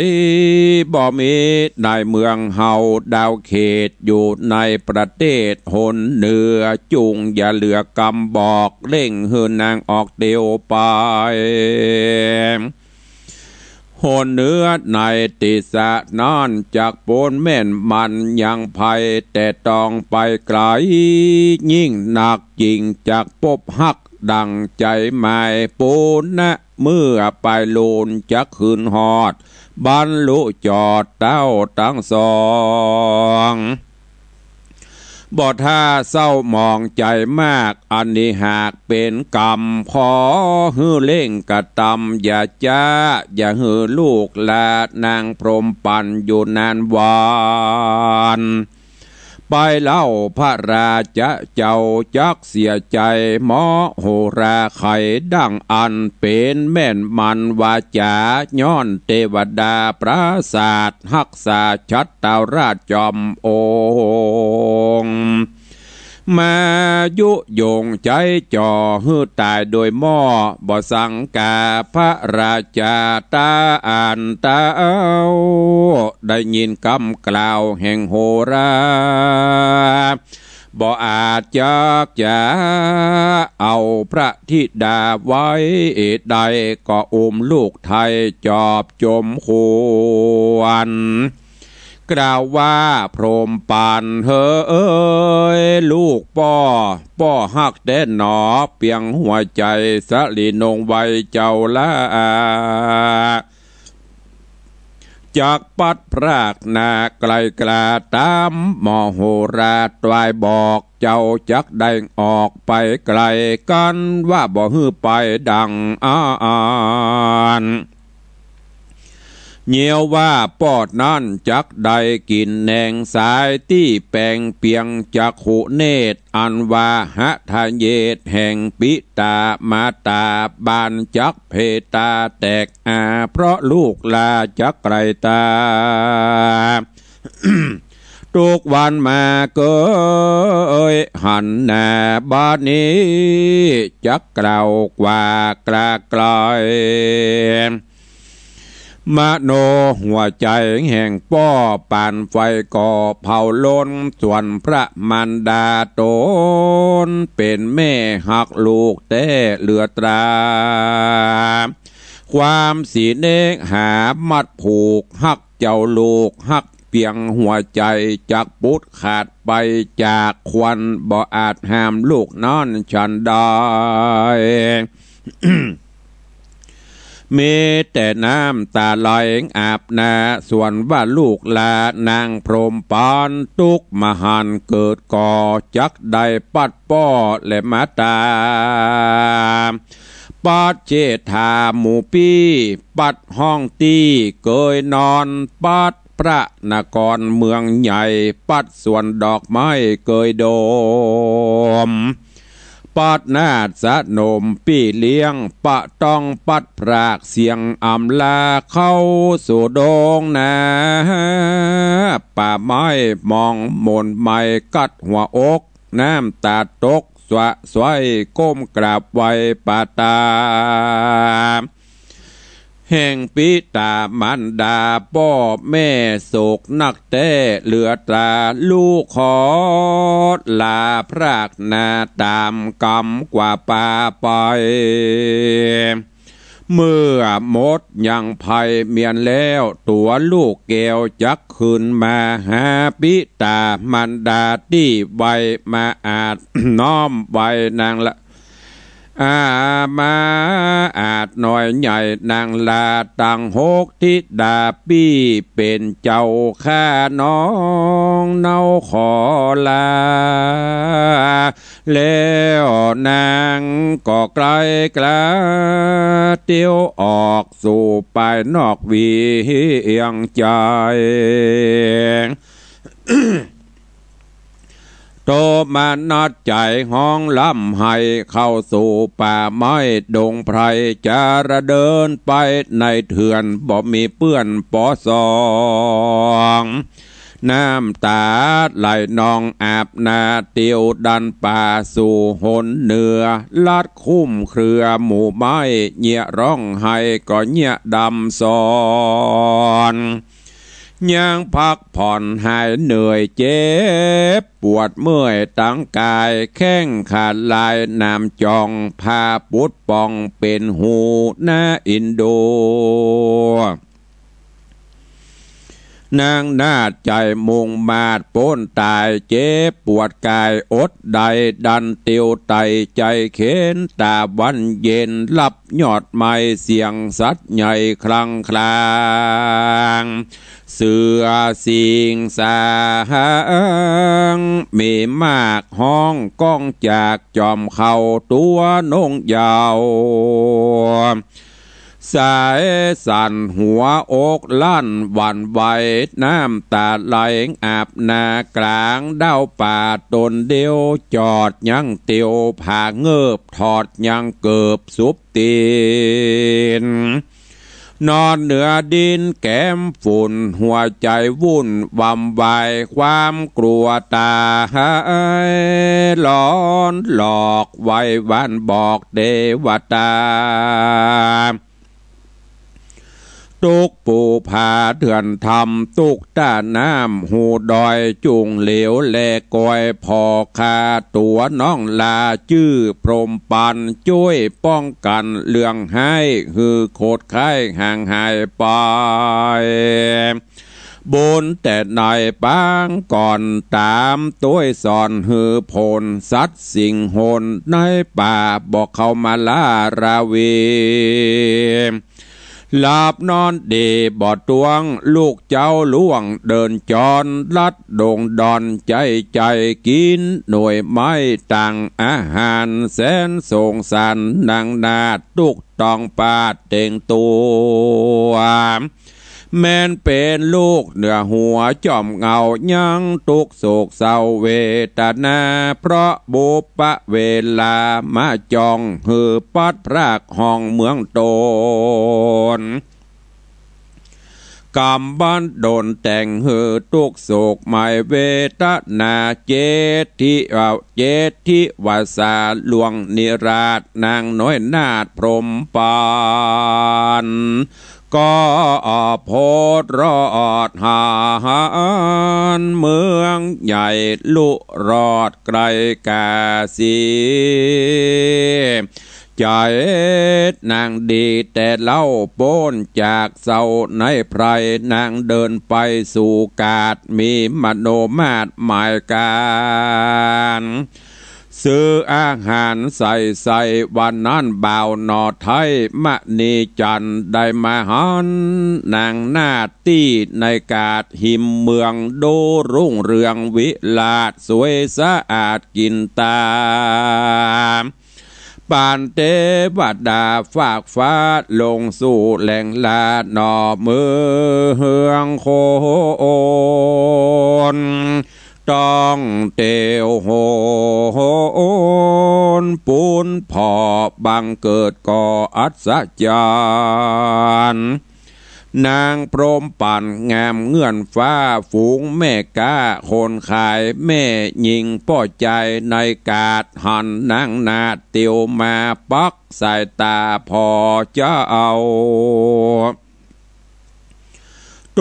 บ่มีในเมืองเฮา ดาวเขตอยู่ในประเทศหนเหนือ จุ่งอย่าเหลือกำบอก เร่งหื้อนางออกเตียวไป หนเหนือในติสะนั้น จักป๊นแม่นมันยังภัย แต่ต้องไปไก๋ ยิ่งนักจึงจักปบฮักดั่งใจ๋หมาย ปูนนะเมื่อปายลูน จักคืนฮอด บรรลุจอดเต้าตังสอง บ่ถ้าเศร้าหมองใจ๋มาก อันนี้หากเป๋นกรรม ขอหื้อเร่งกระตำ อย่าจ๊า อย่าหื้อลูกหลานนางพรหมปันอยู่นานวัน ไปเล่าพระราชาเจ้าจักเสียใจ๋ หมอโหราไขดั่งอั้น เป๋นแม่นมันวาจา ย้อนเตวดาประสาท ฮักษาชัตตาราชจอมองค์ มายุยงใจ๊จ่อหื้อต๋ายโดยหม้อ บ่สังกาพระราชา ต๋าอั้นเต้า ได้ยินกำกล่าวแห่งโหรา บ่อาจจักจะเอาพระธิดาไว้ได้ ก็อุ้มลูกไทยจอบจมขวัญ กล่าวว่าพรหมปันเฮย ลูกป้อ ป้อฮักแต๊หนอ เปียงหัวใจ๋สะหลีนงไวเจ้าละ จักปัดพรากนาไก๋กล้า ต๋ามหมอโหราตวายบอก เจ้าจักได้ออกไปไก๋ กั๋นว่าบ่หื้อไปดั่งอั้น เยียะว่าป้อนั้นจักได้กิ๋นแหนงสายตี้แป๋งเปียงจักขุเนตร อันว่าหทเยสแห่งปิต๋ามาต๋า บานจักเพต๋าแตกอา เพราะลูกหล้าจักไก๋ต๋า ตุ๊กวันมาเกยหันหน้า บาดนี้จักกล่าวกว่าคลาไก๋ มโนหัวใจ๋แห่งป้อปานไฟก่อเผาลน ส่วนพระมารดาต๋นเป๋นแม่ฮักลูกแต๊เหลือตรา ความสิเนหามัดผูก ฮักเจ้าลูกฮักเปียงหัวใจ๋ จักปุดขาดไปจากควัน บ่อาจห้ามลูกนั้นฉันได้ มีแต่น้ำต๋าไหลอาบหน้า ส่วนว่าลูกหล้านางพรหมปันตุ๊กมหันต์เกิดก่อ จักได้ปัดป้อและมาต๋า ปัดเชษฐาหมู่ปี้ ปัดห้องตี้เกยนอน ปัดพระนครเมืองใหญ่ ปัดสวนดอกไม้เกยโดม ปัดนาฏสนมปี้เลี้ยง ปะต้องปัดพรากเสี้ยงอำลา เข้าสู่ดงนาป่าไม้ มองหม่นไหม้กัดหัวอก น้ำต๋าตกสะใสก้มกราบไหว้ปาต๋า แห่งปิต๋ามารดาป้อแม่โศกนักแต๊เหลือต๋า ลูกขอลาพรากนาต๋ามก๋ำกว่าปาไป เมื่อหมดยังภัยเมียนแล้ว ตั๋วลูกแก้วจักขึ้นมาหาปิต๋ามารดาตี้ไว มาอาดน้อมไหว้นางละ อา มาอาดน้อยใหญ่นางลา ตังหกธิดาปี้เป๋นเจ้าข้าน้องเนาขอลา แล้วนางก็ไกลกล้าเตียวออกสู่ปายนอกเวียงจันทน์ โตมนัสใจ๋ฮ้องร่ำไห้เข้าสู่ป่าไม้ดงไพร จะระเดินไปในเถื่อนบ่มีเปื้อนปอสอง น้ำต๋าไหลนองอาบหน้าเตียวดันป่าสู่หนเหนือ ลัดคุ้มเครือหมู่ไม้ เยียะร้องไห้ก็เยียะดำสอน ยังพักผ่อนหายเหนื่อยเจ็บปวดเมื่อยตังก๋าย แข้งขาลายหนามจ๋อง ผ้าปุดป่องเป๋นหูนาอินโด นางนาฏใจ๋มุ่งมาดป๊นต๋าย เจ็บปวดก๋ายอดได้ดันเตียวไต่ ใจ๋เข็ญต๋าวันเย็น ลับยอดไม้เสียงสัตว์ใหญ่คลังคลาง เสือสิงห์สาง มีมากฮ้องก้องจาก จ๋อมเข้าตั๋วนงเยาว์ สายสั่นหัวอกลั่นหวั่นไหว น้ำต๋าไหลอาบหน้ากลางดาวป่า ต๋นเดียวจอดยังเตียวผาเงิบ ถอดยังเกิบสุบตี๋น นอนเหนือดินแกมฝุ่น หัวใจ๋วุ่นวำวาย ความกลัวต๋ายหลอนหลอก ไหว้วานบอกเตวต๋า ตุ๊กปู่ผาเถื่อนธรรม ตุ๊กต้าน้ำหูดอย จุ่งเหลวแลกอย ผ่อข้าตั๋วน้องลา จื้อพรหมปัน จ้วยป้องกั๋นเรื่องฮ้าย หื้อโขดไข้ห่างหายไป บุญแต่ในปางก่อน ต๋ามต้วยสอนหื้อผล สัตว์สิ่งหนในป่า บ่เข้ามาล่าราวี หลับนอนดีบ่ตวง ลูกเจ้าล่วงเดินจร ลัดดงดอนใจ๋ใจ๋ กิ๋นหน่วยไม้ตังอาหาร แสนสงสารนางนาฏ ตุ๊กต้องปาดเต็งตั๋ว แม้นเป๋นลูกเหนือหัวจ๋อมเหงา ยังตุ๊กโศกเศร้าเวทนา เพราะบุปเวลามาจ้อง หื้อปัดพรากห้องเมืองต๋น กำบั้นดลแต่งหื้อตุ๊กโศกหมายเวทนา เจ็ดทิ เอ่อ เจ็ดทิวาสาล่วงนิราศ นางน้อยนาฏพรหมปัน ก็พ้นรอดหายเมืองใหญ่ ลุรอดไกลก๋าสี ใจ๋นางดีแต่เล่า ป๊นจากเศร้าในไพร นางเดินไปสู่กาด มีมโนมาธหมายก๋าน ซื้ออาหารใส่ใส่ วันนั้นบ่าวหน่อไท้มณีจันทร์ ได้มาหันนางนาฏตี้ในกาดหิมเมือง ดูรุ่งเรืองวิลาศสวยสะอาดกินตา ปานเตวดาฟากฟ้า ลงสู่แหล่งลาหน่อเมืองคน ต้องเตียวโหนปูนผ่อ บังเกิดก่ออัศจรรย์ นางพรหมปัณฑ์งามเงื่อนฟ้า ฝูงแม่ก๊าคนขาย แม่ญิงป้อใจ๋ในกาด หันนางนาฏเตียวมา ปักสายต๋าผ่อเจ้า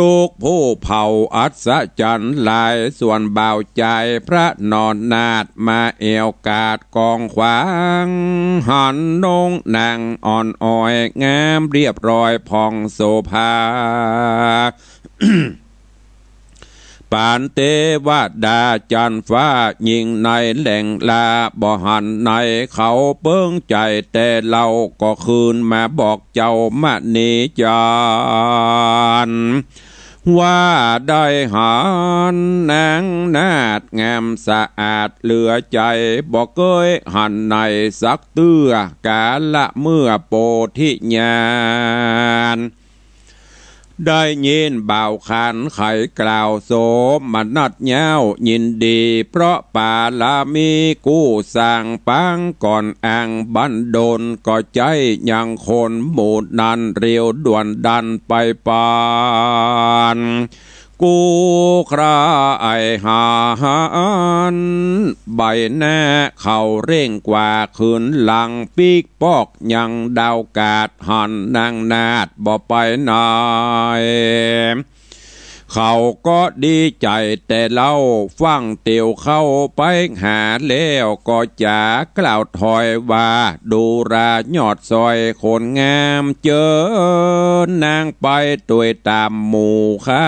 ตุ๊กผู้เผ่าอัศจรรย์หลาย ส่วนบ่าวจายพระนอนนาฏ มาแอ่วกาดกองขวาง หันน้องนางอ่อนอ่อย งามเรียบร้อยผ่องโสภา ปานเตวดาจันทร์ฟ้า ยิ่งในแหล่งลา บ่หันในเขาเปิ้งใจ๋ แต่เล่าก็คืนมาบอกเจ้ามณีจันทร์ ว่าได้หันนางนาฏงามสะอาดเหลือใจ๋ บ่เกยหันในสักเตื้อ กาละเมื่อโปธิญาณ ได้ยินบ่าวขานไขกล่าว โสมนัสเย้ายินดี เพราะปารมีกู้สร้างปางก่อน อั้นบันดลก็ใจ๊ยังคนหมู่นั้น เร็วด่วนดันไปปาน กู้ใคร่หาหัน ใบหน้าเขาเร่งกว่า คืนหลังปิ๊กปอกยังดาวกาด หันนางนาฏบ่ไปไหน เขาก็ดีใจ๋แต่เล่า ฟั่งเตียวเข้าไปหา แล้วก็จ๋ากล่าวถอยว่า ดูรายอดซอยคนงาม เจิญนางไปตวยต๋ามหมู่ข้า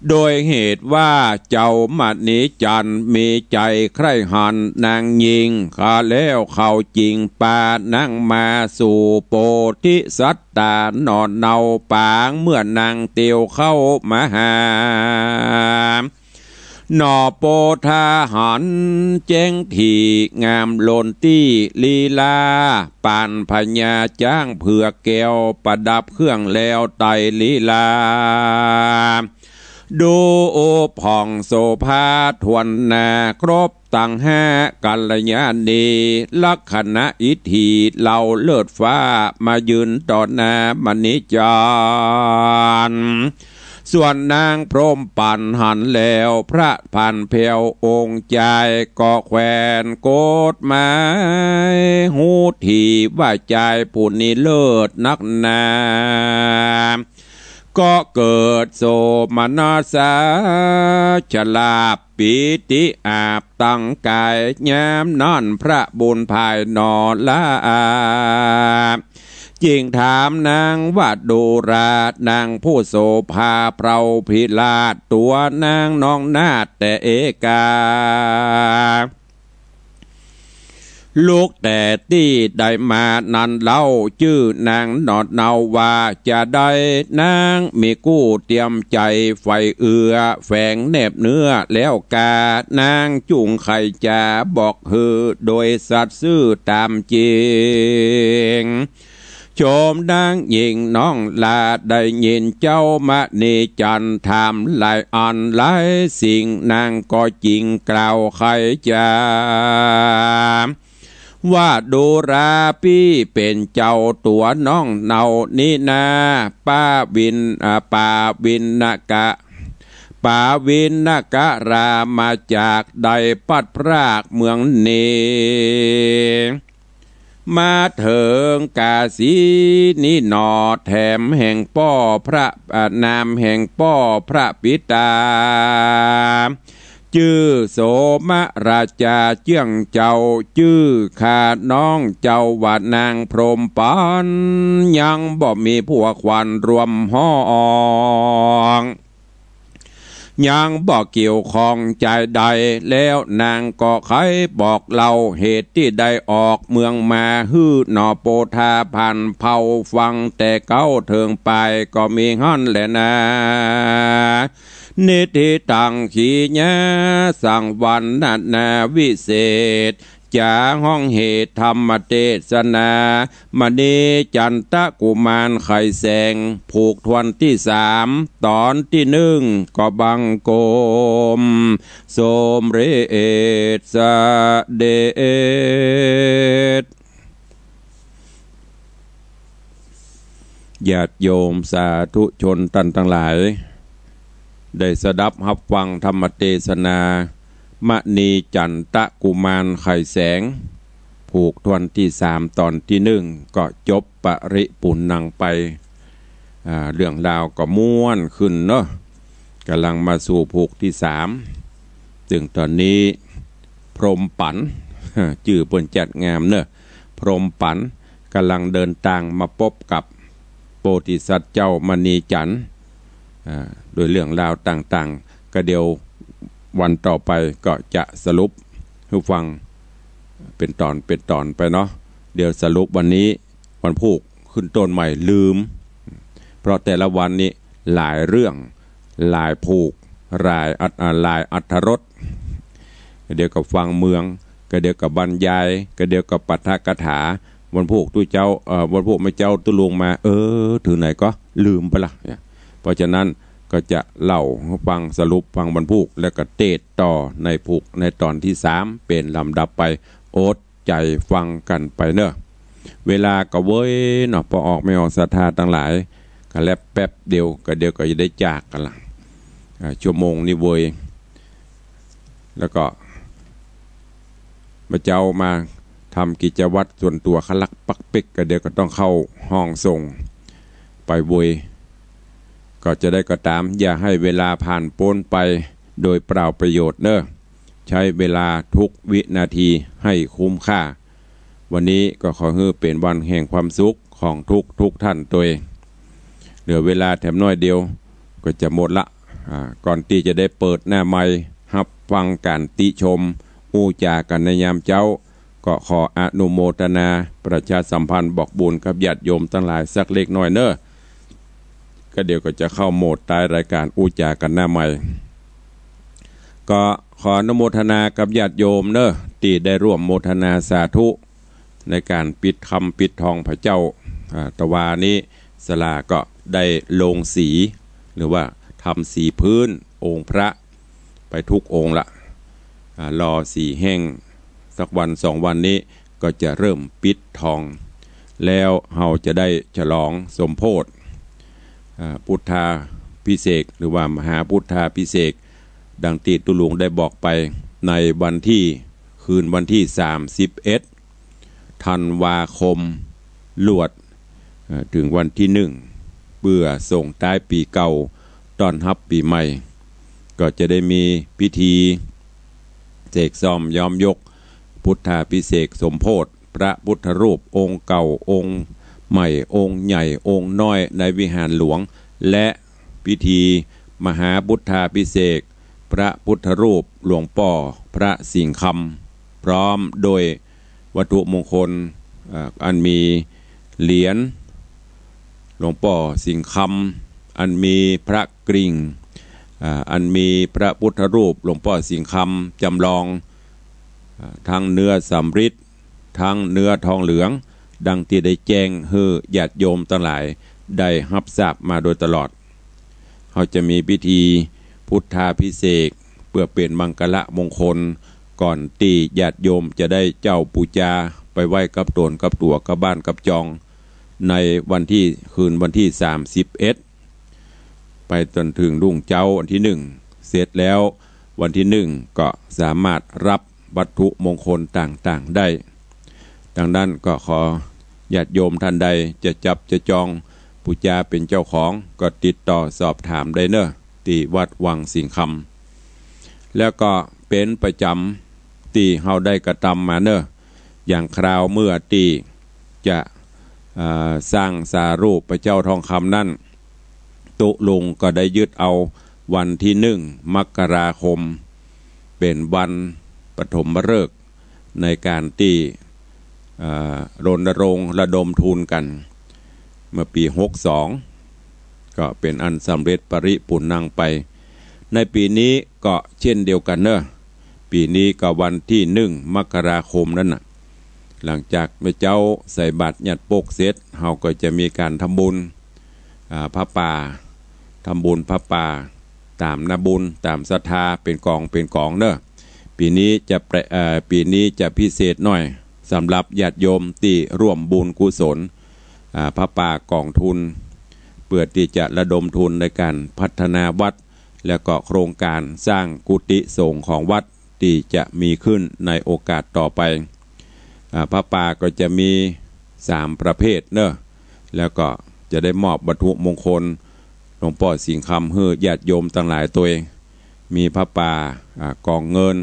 โดยเหตุว่าเจ้ามณีจันทร์มีใจ๋ใคร่หันนางญิง ข้าแล้วเขาจึงปานางมาสู่โปธิสัตตาหนอเนาปาง เมื่อนางเตียวเข้ามาหา หนอโปธาหันแจ้งถี่งามล้นตี้ลีลา ปานพญาจ๊างเผือกแก้ว ประดับเครื่องแล้วไตรลีลา ดูผ่องโสภาถ้วนหน้า ครบตังห้ากัลยาณี ลักขณะอิทธิเล่าเลิศฟ้า มายืนต่อหน้ามณีจันทร์ ส่วนนางพรหมปัณฑ์หันแล้ว พระพันแผ้วองค์จาย ก็แขวนกฎหมาย ฮู้ถี่ว่าจายผู้นี้เลิศนักหนา ก็เกิดโสมนัสสาชลาภ ปีติอาบตังกาย ยามนั้นพระบุญภายหนอลา จึงถามนางว่า ดูรานางผู้โสภา เพราพิราชตัวนางน้องนาฏแต่เอกา ลุกแต่ตี้ใดมานั้นเล่า จื้อนางหนอเนาว่าจะใด นางมีกู้เตียมใจ๋ใฝ่เอื้อ แฝงแนบเนื้อแล้วกา นางจุ่งใค่จ๋าบอกหื้อ โดยสัตย์ซื่อต๋ามจริง โฉมนางญิงน้องลา ได้ยินเจ้ามณีจันทร์ถามหลายอันหลายสิ่ง นางก็จึงกล่าวใค่จ๋า ว่าดูราปี้เป๋นเจ้าตั๋วน้องเนานี้นา ปาวิน อ่า ปาวินกะ ปาวินกะรามาจากได้พลัดพรากเมืองนี้ มาเถิงกาสีนี้หนอ แถมแห่งป้อพระ อ่า นามแห่งป้อพระปิตา จื้อโสมราชาเจื้องเจ้า จื้อข้าน้องเจ้าว่านางพรหมปัณฑ์ ยังบ่มีผัวขวัญร่วมห้อง ยังบ่เกี่ยวข้องจายใด แล้วนางก็ใค่บอกเล่าเหตุตี้ได้ออกเมืองมา หื้อหนอโปธาพันแผ้วฟังแต่เก๊าเถิงปายก็มีหั้นแลนา นิทธิตังขีญาสังวรรณนาวิเศษ จ๋าฮ้องเหตุธรรมเตสนา มณีจันตะกุมารไขแสง ผูกถ้วนตี้สาม ต๋อนตี้นึ่ง ก็บังคมสมเร็จเสด็จ ญาติโยมสาธุชนต้านตังหลาย ได้สดับฮับฟังธรรมเตสนา มณีจันตะกุมารไขแสง ผูกถ้วนตี้สามต๋อนตี้นึ่ง ก็จบปริปุณณังไป อ่า เรื่องราวก็ม่วนขึ้นเนาะ ก่ำลังมาสู่ผูกตี้สาม ซึ่งต๋อนนี้พรหมปั๋น จื้อเปิ้นจัดงามเนาะ พรหมปั๋นก่ำลังเดินตางมาปบกับโพธิสัตว์เจ้ามณีจันทร์ อ่า โดยเรื่องราวต่างๆ ก็เดี๋ยววันต่อไปก็จะสรุปหื้อฟังเป๋นต๋อนเป๋นต๋อนไปเนาะ เดี๋ยวสรุปวันนี้วันพูกขึ้นต้นใหม่ลืม เพราะแต่ละวันนี้หลายเรื่อง หลายผูก หลายอัต- อ่า หลายอรรถรส ก็เดี๋ยวก็ฟังเมือง ก็เดี๋ยวก็บรรยาย ก็เดี๋ยวก็ปาฐกถา วันพูกตุ๊เจ้า เอ่อ วันพูกแม่เจ้าตุ๊ลุงมา เออ ถึงไหนก็ลืมไปละเนี่ย เพราะฉะนั้นก็จะเล่าหื้อฟัง สรุปฟังวันพูก แล้วก็เตสต่อในผูก ในต๋อนตี้สาม เป๋นลำดับไป อดใจ๋ฟังกั๋นไปเนาะ เวลาก็เวยเนาะ ป้อออกแม่ออกศรัทธาตังหลาย ก็แลบแป๊บเดียว ก็เดี๋ยวก็จะได้จากกั๋นละ อ่า ชั่วโมงนี้เวย แล้วก็แม่เจ้ามาทำกิจวัตรส่วนตั๋ว คะลักปักเป๊ก ก็เดี๋ยวก็ต้องเข้าห้องส่งไปเวย ก็จะใดก็ต๋าม อย่าหื้อเวลาผ่านป๊นไปโดยเปล่าประโยชน์เนาะ ใช้เวลาทุกวินาทีหื้อคุ้มค่า วันนี้ก็ขอหื้อเป๋นวันแห่งความสุขของทุกทุกท่านตวย เหลือเวลาแถมน้อยเดียวก็จะหมดละ อ่า ก่อนตี้จะได้เปิดหน้าไมค์ฮับฟังก๋านติชมอู้จ๋ากั๋นในยามเจ๊า ก็ขออนุโมทนาประชาสัมพันธ์บอกบุญกับญาติโยมตังหลายสักเล็กน้อยเนาะ ก็เดี๋ยวก็จะเข้าโหมดท้ายรายก๋านอู้จ๋ากั๋นหน้าไมค์ ก็ขออนุโมทนากับญาติโยมเนาะ ตี้ได้ร่วมโมทนาสาธุในก๋านปิดคำปิดทองพระเจ้า อ่า ตะวานี้ศาลาก็ได้ลงสี หรือว่าทำสีพื้นองค์พระไปทุกองค์ละ อ่า รอสีแห้งสักวันสองวันนี้ก็จะเริ่มปิดทอง แล้วเฮาจะได้ฉลองสมโภช อ่า พุทธาภิเษก หรือว่ามหาพุทธาภิเษก ดังตี้ตุ๊ลุงได้บอกไป ในวันตี้ คืนวันตี้สามสิบเอ็ดธันวาคมลวด เอ่อ เถิงวันตี้หนึ่ง เปื้อส่งต๊ายปี๋เก่า ต้อนฮับปี๋ใหม่ ก็จะได้มีพิธีเสกซ่อมย้อมยกพุทธาภิเษกสมโภช พระพุทธรูปองค์เก่า องค์ใหม่ องค์ใหญ่ องค์น้อยในวิหารหลวง และพิธีมหาพุทธาภิเษกพระพุทธรูปหลวงป้อพระสิงห์คำ พร้อมโดยวัตถุมงคล เอ่อ อันมีเหรียญหลวงป้อสิงห์คำ อันมีพระกริ่ง อ่า อันมีพระพุทธรูปหลวงป้อสิงห์คำจ๋ำลอง อ่า ตึงเนื้อสำริด ตึงเนื้อทองเหลือง ดังตี้ได้แจ้งหื้อญาติโยมตังหลายได้ฮับทราบมาโดยตลอด เฮาจะมีพิธีพุทธาภิเษกเปื้อเป๋นมังคละมงคล ก่อนตี้ญาติโยมจะได้เจ้าปู๋จาไปไหว้กับต๋นกับตั๋วกับบ้านกับจอง ในวันตี้ คืนวันตี้สามสิบเอ็ด ไปจนเถิงรุ่งเจ๊าวันตี้หนึ่ง เสร็จแล้ววันตี้หนึ่งก็สามารถฮับวัตถุมงคลต่างๆ ได้ ดังนั้นก็ขอญาติโยมต้านใดจะจับจะจองปู๋จาเป๋นเจ้าของ ก็ติดต่อสอบถามได้เนาะ ตี้วัดวังสิงห์คำ แล้วก็เป๋นประจ๋ำตี้เฮาได้กระตำมาเนาะ อย่างคราวเมื่อตี้จะ อ่า สร้างสารูปพระเจ้าทองคำนั้น ตุ๊ลุงก็ได้ยึดเอาวันตี้หนึ่งมกราคม เป๋นวันปฐมฤกษ์ในก๋านตี้ อ่า รณรงค์ระดมทุนกั๋น เมื่อปี๋หกสอง ก็เป๋นอันสำเร็จปริปุณณังไป ในปี๋นี้ก็เจ้นเดียวกั๋นเนาะ ปี๋นี้ก็วันตี้หนึ่งมกราคมนั้นน่ะ หลังจากแม่เจ๊าใส่บาตรหยัดโป๊กเสร็จ เฮาก็จะมีก๋านทำบุญ อ่า ผ้าป่า ทำบุญผ้าป่า ต๋ามนาบุญ ต๋ามศรัทธา เป๋นก๋อง เป๋นก๋องเนาะ ปี๋นี้จะแปลก เอ่อ ปี๋นี้จะพิเศษหน่อย สำหรับญาติโยมตี้ร่วมบุญกุศล อ่า ผ้าป่ากองทุน เปื้อตี้จะระดมทุนในก๋านพัฒนาวัด แล้วก็โครงก๋านสร้างกุฏิสงฆ์ของวัดตี้จะมีขึ้นในโอกาสต่อไป อ่า ผ้าป่าก็จะมีสามประเภทเนาะ แล้วก็จะได้มอบวัตถุมงคลหลวงป้อสิงห์คำหื้อญาติโยมตังหลายตวย มีผ้าป่า อ่า ก๋องเงิน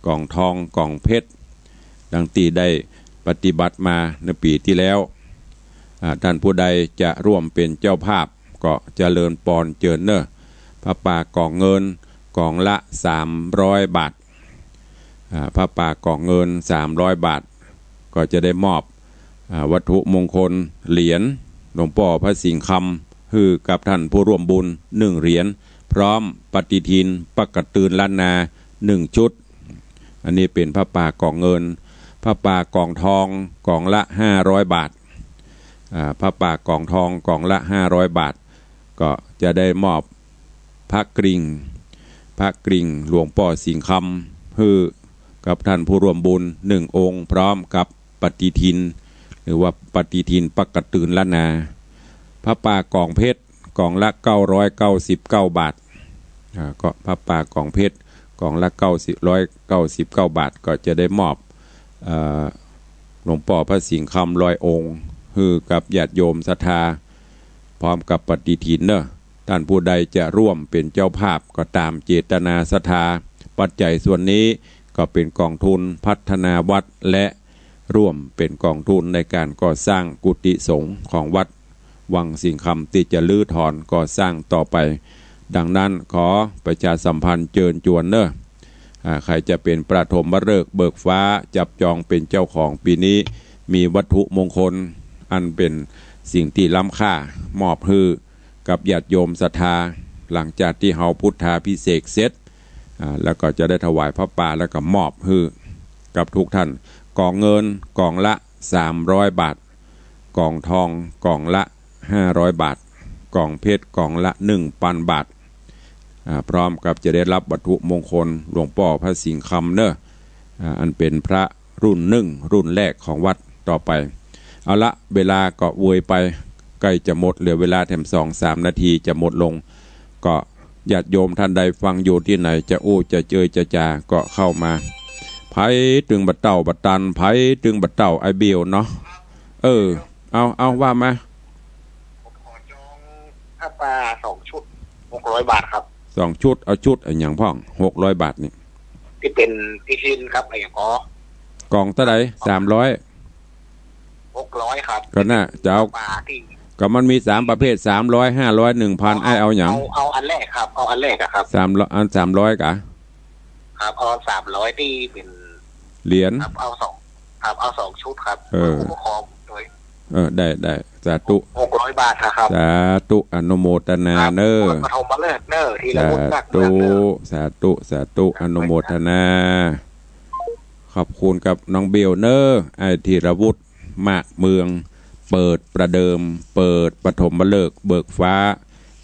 ก๋องทอง ก๋องเพชร ดังตี้ได้ปฏิบัติมาในปี๋ตี้แล้ว อ่า ต้านผู้ใดจะร่วมเป๋นเจ้าภาพ ก็เจริญปอนเจิญเนาะ ผ้าป่าก๋องเงิน ก๋องละสามร้อยบาท อ่า ผ้าป่าก๋องเงินสามร้อยบาท ก็จะได้มอบ อ่า วัตถุมงคลเหรียญหลวงป้อพระสิงห์คำหื้อกับต้านผู้ร่วมบุญหนึ่งเหรียญ พร้อมปฏิทินปักกะตือนล้านนาหนึ่งชุด อันนี้เป๋นผ้าป่าก๋องเงิน ผ้าป่าก๋องทองก๋องละห้าร้อยบาท อ่า ผ้าป่าก๋องทองก๋องละห้าร้อยบาท ก็จะได้มอบพระกริ่ง พระกริ่งหลวงป้อสิงห์คำหื้อกับต้านผู้ร่วมบุญหนึ่งองค์ พร้อมกับปฏิทิน หรือว่าปฏิทินปักกะตือนล้านนา ผ้าป่าก๋องเพชรก๋องละเก้าร้อยเก้าสิบเก้าบาท อ่า ก็ผ้าป่าก๋องเพชรก๋องละเก้าสิบ ร้อยเก้าสิบเก้าบาท ก็จะได้มอบ เอ่อ หลวงป้อพระสิงห์คำร้อยองค์ หื้อกับญาติโยมศรัทธา พร้อมกับปฏิทินเนาะ ต้านผู้ใดจะร่วมเป๋นเจ้าภาพก็ต๋ามเจตนาศรัทธา ปัจจัยส่วนนี้ก็เป๋นก๋องทุนพัฒนาวัด และร่วมเป๋นก๋องทุนในก๋านก่อสร้างกุฏิสงฆ์ของวัดวังสิงห์คำตี้จะรื้อถอนก่อสร้างต่อไป ดังนั้นขอประชาสัมพันธ์เจิญจวนเนาะ อ่า ใผจะเป๋นปฐมฤกษ์เบิกฟ้าจับจองเป๋นเจ้าของปี๋นี้ มีวัตถุมงคลอันเป๋นสิ่งตี้ล้ำค่ามอบหื้อกับญาติโยมศรัทธา หลังจากตี้เฮาพุทธาภิเษกเสร็จ อ่า แล้วก็จะได้ถวายผ้าป่าแล้วก็มอบหื้อกับทุกท่าน ก๋องเงินก๋องละสามร้อยบาท ก๋องทองก๋องละห้าร้อยบาท ก๋องเพชรก๋องละหนึ่งปันบาท อ่า พร้อมกับจะได้ฮับวัตถุมงคลหลวงป้อพระสิงห์คำเนาะ อ่า อันเป๋นพระรุ่นนึ่งรุ่นแรกของวัดต่อไป เอาละ เวลาก็เวยไปใก้จะหมด เหลือเวลาแถมสองสามนาทีจะหมดลง ก็ญาติโยมท่านใดฟังอยู่ตี้ไหน จะอู้จะเจยจะจาก็เข้ามา ใผตึงบ่าเต้าบ่าตัน ใผตึงบ่าเต้าไอ้เบลเนาะ เออ เอา เอา ว่ามา ผมขอจองผ้าป่าสองชุด หกร้อยบาทครับ สองชุด เอาชุดอะหยังพ่อง หกร้อยบาทนี่ ตี้เป๋นตี้หินครับ อะหยังก่อ ก๋องเต้าใด สามร้อย หกร้อยครับ ก็น่าจะเอา ผ้าป่าตี้ ก็มันมีสามประเภท สามร้อย ห้าร้อย หนึ่งพัน อ้ายเอาหยัง เอา เอาอันแรกครับ เอาอันแรกอะครับ สามร้อย อันสามร้อยกะ ครับ เอาสามร้อยตี้เป๋น เหรียญ ครับ เอาสอง ครับ เอาสองชุดครับ เออ ผู้ปกครองโดย เออ ได้ ได้ สาธุ หกร้อยบาทนะครับ สาธุ อนุโมทนา ครับ เน้อ ปฐมฤกษ์เน้อ ธีรวุฒิ สาธุ นาคเมืองเน้อ สาธุ สาธุ อนุโมทนา ขอบคุณกับน้องเบลเน้อ ไอ้ธีรวุฒิ มากเมือง เปิดประเดิม เปิดปฐมฤกษ์เบิกฟ้า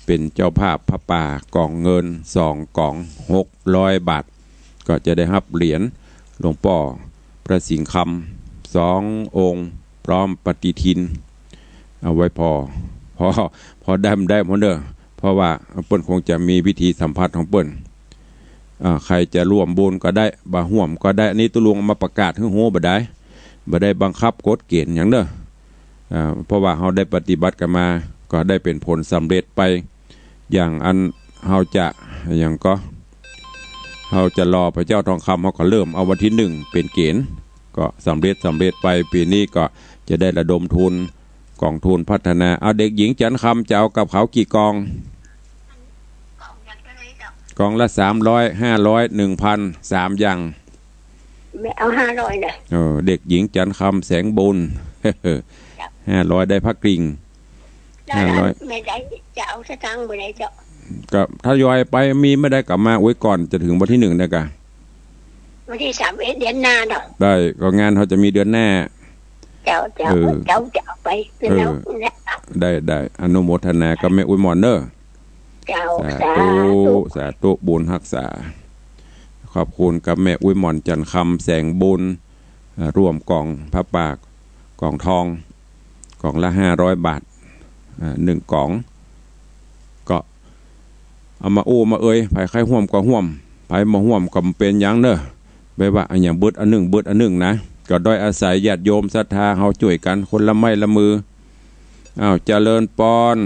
เป๋นเจ้าภาพผ้าป่าก๋องเงินสองก๋อง หกร้อยบาท ก็จะได้ฮับเหรียญหลวงป้อพระสิงห์คำสององค์ พร้อมปฏิทิน เอาไว้ผ่อ ผ่อ ผ่อได้บ่ได้หมดเน้อ เพราะว่าเปิ้นคงจะมีวิธีสัมผัสของเปิ้น อ่า ใผจะร่วมบุญก็ได้ บ่ฮ่วมก็ได้ อันนี้ตุ๊ลุงเอามาประกาศหื้อฮู้บ่ดาย บ่ได้บังคับกฎเกณฑ์หยังเน้อ อ่า เพราะว่าเฮาได้ปฏิบัติกั๋นมา ก็ได้เป๋นผลสำเร็จไป อย่างอันเฮาจะ อย่างก็ เฮาจะรอพระเจ้าทองคำ เฮาก็เริ่มเอาวันตี้หนึ่งเป๋นเกณฑ์ ก็สำเร็จ สำเร็จไป ปี๋นี้ก็จะได้ระดมทุน ก๋องทุนพัฒนา เอาเด็กหญิงจันทร์คำจะเอากับเขากี่ก๋อง ก๋องละสามร้อย ห้าร้อย หนึ่งพัน สามอย่าง แม่เอาห้าร้อยเน้อ เออ เด็กหญิงจันทร์คำแสงบุญ ห้าร้อย ได้พระกริ่ง แล้ว ห้าร้อย แม่ได้จะเอาสตางค์บ่ได้เจ้า ก็ทยอยไป มีบ่ได้ก็มา โอ้ย ก่อนจะเถิงวันตี้หนึ่งนะกะ วันตี้สามเอ็ดเดือนหน้าเนาะ ได้ ก็งานเฮาจะมีเดือนหน้า เจ้า เจ้า เออ เจ้าจะเอาไป เออ แล้ว ได้ ได้ อนุโมทนากับแม่อุ๊ยหม่อนเน้อ เจ้า สาธุ สาธุ สาธุ บุญฮักษา ขอบคุณกับแม่อุ๊ยหม่อนจันทร์คำแสงบุญ อ่า ร่วมก๋องผ้าป่าก๋องทอง ก๋องละห้าร้อยบาท อ่า หนึ่งก๋อง เอามาอู้มาเอย ใผใค่ฮ่วมก็ฮ่วม ใผบ่ฮ่วมก็บ่เป๋นหยังเน่อ บ่ว่าอะหยัง เบิดอันนึ่ง เบิดอันนึ่งนะ ก็โดยอาศัยญาติโยมศรัทธาเฮาจ้วยกั๋นคนละไม้ละมือ อ้าว เจริญปอน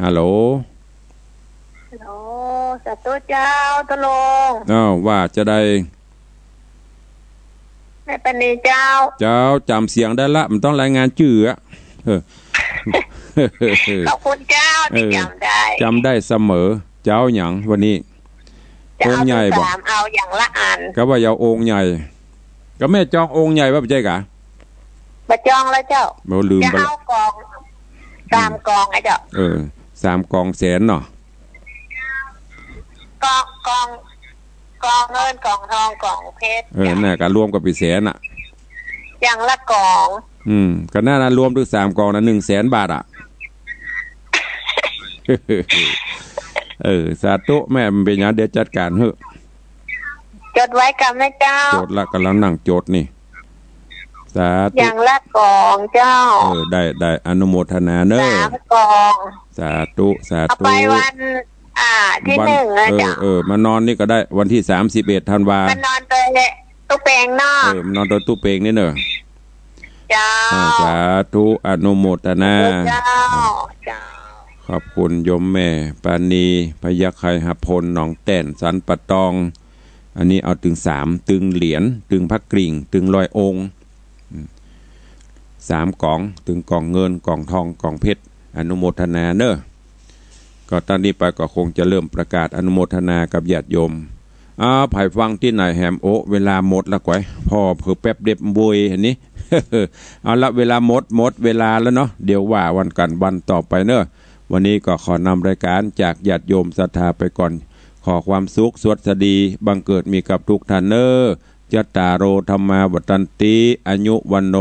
ฮัลโหล ฮัลโหล สาธุเจ้า ตะลง อ้าว ว่าจาใด แม่ปานีเจ้า เจ้า จ๋ำเสียงได้ละ บ่ต้องรายงานจื้ออะ เออ ขอบคุณเจ้าตี้ เออ จ๋ำได้ จ๋ำได้เสมอ เจ้าหยังวันนี้ เจ้า องค์ใหญ่บ่ สาม เอาอย่างละอัน ก็ว่าเอาองค์ใหญ่ ก็แม่จององค์ใหญ่บ่ บ่ใจ้กา บ่จองแล้วเจ้า บ่ ลืมไปละ จะเอากอง สามกองอะเจ้า เออ สามกองแสนเนาะ กอง กอง กองเงิน กองทอง กองเพชร เออ น่ะ ก็รวมกั๋นเป๋นแสนอะ อย่างละกอง อืม ก็นั่นน่ะ รวมตึงสามกองน่ะ หนึ่งแสนบาทอะ เออ สาธุแม่ บ่เป๋นหยัง เดี๋ยวจัดก๋านหื้อ จดไว้ก่อนนะเจ้า จดละ ก่ำลังนั่งจดนี่ สาธุ อย่างละกองเจ้า เออ ได้ ได้ อนุโมทนาเน่อ สามกอง สาธุ สาธุ เอาไปวัน อ่า ตี้ วัน นึ่งนะ เออ เจ้า เออ มานอนนี่ก็ได้ วันตี้สามสิบเอ็ดธันวา มานอนโตยตู้เป๋งเนาะ เออ มานอนโตยตู้เป๋งนี่เน่อ เจ้า อ่า สาธุ อนุโมทนา เจ้า เจ้า ขอบคุณโยมแม่ปานี พยัคฆไคหพล หนองแต่น สันป่าตอง อันนี้เอาตึงสาม ตึงเหรียญ ตึงพระกริ่ง ตึงร้อยองค์ อืม สามกอง ตึงกองเงิน กองทอง กองเพชร อนุโมทนาเน่อ ก็ตั้งนี้ไปก็คงจะเริ่มประกาศอนุโมทนากับญาติโยม อ้าว ใผฟังตี้ไหนแหม โอ้ เวลาหมดละก๋วย ผ่อเผิ่แป๊บเดียวเว้ย อันนี้ เอาละ เวลาหมด หมดเวลาแล้วเนาะ เดี๋ยวว่าวันกั๋นวันต่อไปเน่อ วันนี้ก็ขอนำรายก๋านจากญาติโยมศรัทธาไปก่อน ขอความสุขสวัสดีบังเกิดมีกับทุกท่านเน่อ จัตตาโร ธัมมา วัฑฒันติ อายุ วัณโณ